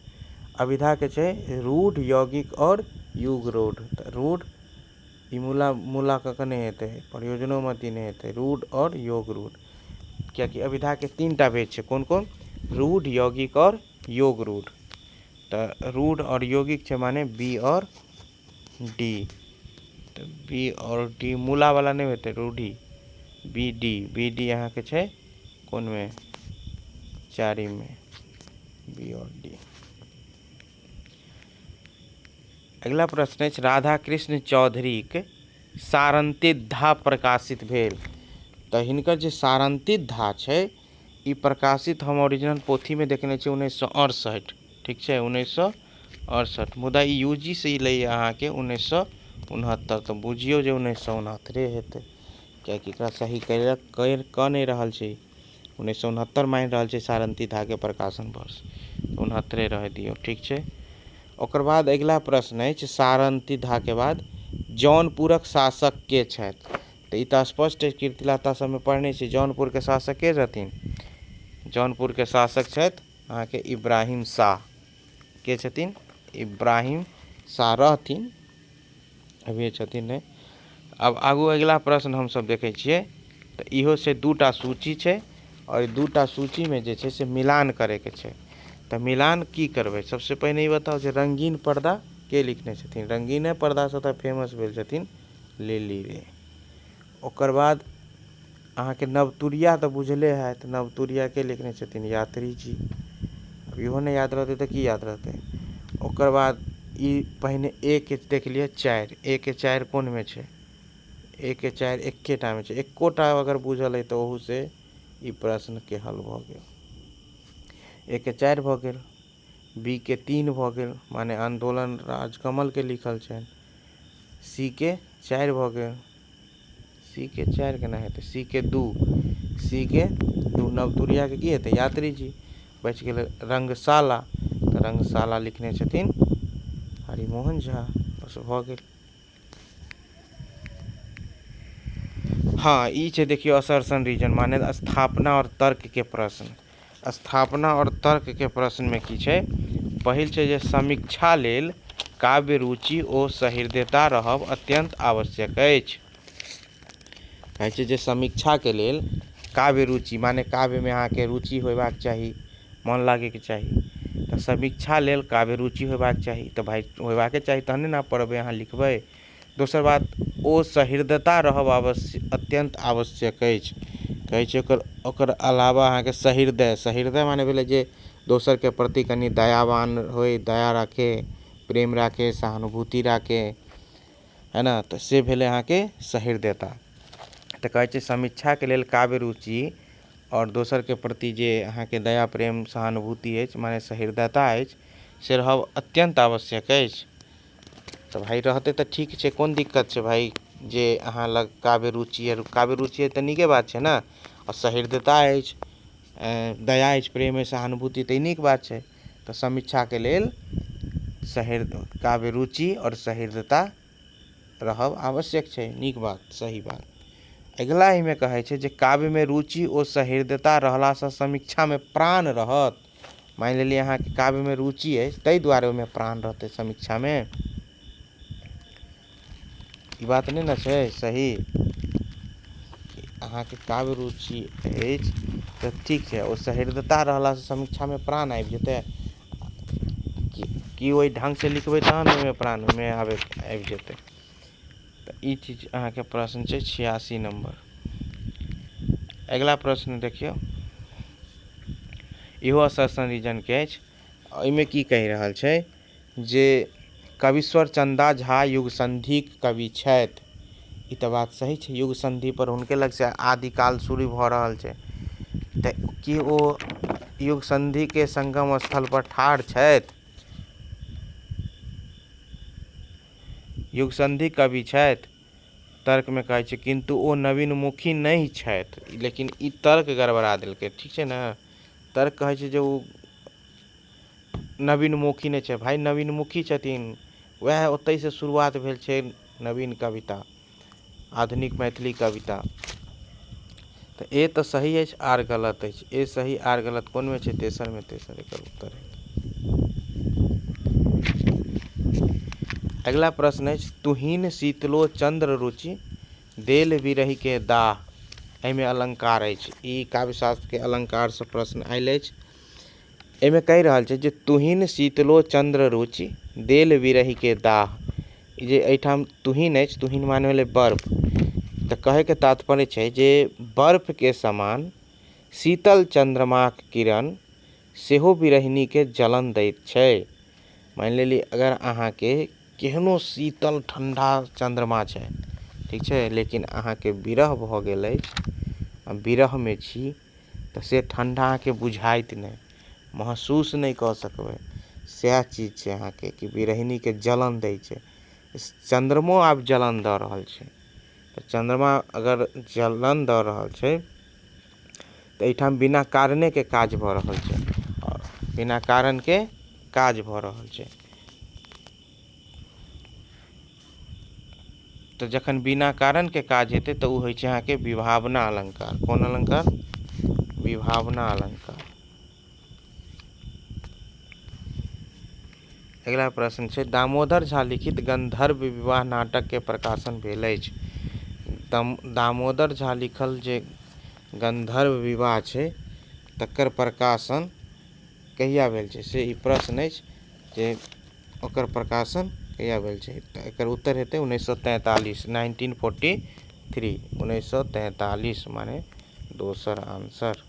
अभिधाके छै रूढ़, यौगिक आओर युग रूढ़। तऽ रूढ़ ई मूला मूला कऽ के नहि हेतै, प्रयोजनोमती नहि हेतै, रूढ़ आओर योग रूढ़। कियाकि अभिधाके 3टा भेद छै, कोन कोन? रूढ़, यौगिक आओर योग रूढ़। तऽ रूढ़ आओर यौगिक छै माने बी आओर डी। तऽ बी आओर डी मूला वाला नहि हेतै, रूढ़ी बी डी, बी डी अहाँके छै कोनमे? चारिममे, बी आओर डी। अगिला प्रश्न अछि राधा कृष्ण चौधरीक सारंतिधा प्रकाशित भेल। तऽ हिनकर जे सारंतिधा छै ई प्रकाशित हम ओरिजिनल पोथीमे देखने छी 1968, ठीक छै, 1968। मुदा ई यू जी सी लैए अहाँके 1969, तऽ बुझियौ जे 1969 हेतै, कियाकि एकरा सही कऽ नहि रहल छै। 1969 मानि रहल छै सारंतिधाके प्रकाशन वर्ष, 69 रहै दियौ, ठीक छै। ओकर बाद अगिला प्रश्न अछि सारंतिधाके बाद जौनपुरक शासक के छथि? तऽ ई तऽ स्पष्ट अछि, कीर्तिलता सबमे पढ़ने छी। जौनपुरके शासक के छथिन? जौनपुरके शासक छथि अहाँके इब्राहिम शाह। के छथिन? इब्राहिम शाह रहथिन, अभिये छथिन नहि। आब आगू अगिला प्रश्न हमसब देखै छियै। तऽ इहो छै 2टा सूची छै, आओर 2टा सूचीमे जे छै से मिलान करैके छै। तऽ मिलान की करबै? सबसँ पहिने ई बताउ जे रंगीन पर्दा के लिखने छथिन? रंगीने पर्दासँ तऽ फेमस भेल छथिन लिली रे। ओकर बाद अहाँके नवतुरिया तऽ बुझले हैत, नवतुरिया के लिखने छथिन? यात्री जी। अब इहो नहि याद रहतै तऽ की याद रहतै? ओकर बाद ई पहिने ए के देख लिअ 4, ए के 4 कोनमे छै? ए के 4 एकेटामे छै। एकोटा अगर बुझल अइ तऽ ओहूसँ ई प्रश्नके हल भऽ गेल। ए के 4 भऽ गेल, बी के 3 भऽ गेल, माने आंदोलन राजकमल के लिखल छनि। सी के 4 भऽ गेल, सी के 4 केना हेतै? सी के 2, सी के 2 नवतुरियाके की हेतै? यात्री जी। बचि गेलै रंगशाला, तऽ रंगशाला लिखने छथिन हरिमोहन झा। बस भऽ गेल। हँ, ई छै देखियौ असर्शन रीजन, माने स्थापना आओर तर्कके प्रश्न। स्थापना आओर तर्कके प्रश्नमे की छै? पहिल छै जे समीक्षा लेल काव्य रुचि ओ सहृदयता रहब अत्यन्त आवश्यक अछि। कहै छै जे समीक्षाके लेल काव्य रुचि, माने काव्यमे अहाँके रुचि होयबाक चाही, मन लागैके चाही। तऽ समीक्षा लेल काव्य रुचि होयबाक चाही, तऽ भाइ होयबाके चाही, तहने ने पढ़बै अहाँ, लिखबै। दोसर बात, ओ सहृदयता रहब आवश्यक, अत्यन्त आवश्यक अछि। कहै छै ओकर ओकर अलावा अहाँके सहृदय, सहृदय माने भेलै जे दोसरके प्रति कनि दयावान होइ, दया राखै, प्रेम राखै, सहानुभूति राखै, है ने? तऽ से भेलै अहाँके सहृदयता। तऽ कहै छै समीक्षाके लेल काव्य रुचि आओर दोसरके प्रति जे अहाँके दया, प्रेम, सहानुभूति अछि, माने सहृदयता अछि, से रहब अत्यन्त आवश्यक अछि। तऽ भाइ रहतै तऽ ठीक छै, कोन दिक्कत छै भाइ? जे अहाँ लग काव्य रुचि अइ, काव्य रुचि अइ तऽ नीके बात छै ने। आओर सहृदयता अछि, दया अछि, प्रेम अछि, सहानुभूति, तऽ ई नीक बात छै। तऽ समीक्षाके लेल सहृद काव्य रुचि आओर सहृदयता रहब आवश्यक छै, नीक बात, सही बात। अगिला एहिमे कहै छै जे काव्यमे रुचि ओ सहृदयता रहलासँ समीक्षामे प्राण रहत। मानि लेलियै अहाँके काव्यमे रुचि अछि, ताहि दुआरे ओहिमे प्राण रहतै समीक्षामे, ई बात नहि ने छै सही। अहाँके काव्य रुचि अछि तऽ ठीक छै, ओ सहृदयता रहलासँ समीक्षामे प्राण आबि जेतै कि ओहि ढङ्गसँ लिखबै तहन ओहिमे प्राण ओहिमे आबि जेतै। तऽ ई चीज अहाँके प्रश्न छै 86 नम्बर। अगिला प्रश्न देखियौ, इहो असर्शन रीजनके अछि। एहिमे की कहि रहल छै जे कवीश्वर चन्दा झा युगसन्धिक कवि छथि। ई तऽ बात सही छै, युग सन्धि पर हुनके लगसँ आदिकाल शुरू भऽ रहल छै। तऽ की ओ युग सन्धिके संगम स्थल पर ठाढ़ छथि? युग सन्धि कवि छथि, तर्कमे कहै छै किन्तु ओ नवीनमुखी नहि छथि। लेकिन ई तर्क गड़बड़ा देलकै, ठीक छै ने? तर्क कहै छै जे ओ नवीनमुखी नहि छै। भाइ नवीनमुखी छथिन, वएह ओतहिसँ शुरुआत भेल छै नवीन कविता, आधुनिक मैथिली कविता। तऽ ए तऽ सही अछि, आर गलत अछि। ए सही, आर गलत कोनमे छै? तेसरमे। तेसर एकर उत्तर हेतै। अगिला प्रश्न अछि, तुहिन शीतलो चंद्र रुचि देल विरही के दाह, एहिमे अलंकार अछि। ई काव्यशास्त्रके अलंकारसँ प्रश्न आयल अछि। एहिमे कहि रहल छै जे तुहिन शीतलो चंद्र रुचि देल विरही के दाह, ई जे एहिठाम तुहिन अछि, तुहिन माने भेलै बर्फ। तऽ कहैके तात्पर्य छै जे बर्फके समान शीतल चन्द्रमाक किरण सेहो विरहिणीके जलन दैत छै। मानि लेलियै अगर अहाँके केहनो शीतल ठण्डा चन्द्रमा छै, ठीक छै, लेकिन अहाँके विरह भऽ गेल अछि आ विरहमे छी, तऽ से ठण्डा अहाँके बुझाइत नहि, महसूस नहि कऽ सकबै। सएह चीज छै अहाँके कि विरहिणीके जलन दै छै। चन्द्रमो आब जलन दऽ रहल छै। तऽ चन्द्रमा अगर जलन दऽ रहल छै तऽ एहिठाम बिना कारणेके काज भऽ रहल छै, आओर बिना कारणके काज भऽ रहल छै। तऽ जखन बिना कारणके काज हेतै तऽ ओ होइ छै अहाँके विभावना अलंकार। कोन अलंकार? विभावना अलंकार। अगिला प्रश्न छै, दामोदर झा लिखित गंधर्व विवाह नाटक के प्रकाशन भेल अछि। दामोदर झा लिखल जे गंधर्व विवाह छै तकर प्रकाशन कहिया भेल छै, से ई प्रश्न अछि जे ओकर प्रकाशन कहिया भेल छै। तऽ एकर उत्तर हेतै 1943, 1943, 1943, माने दोसर आंसर।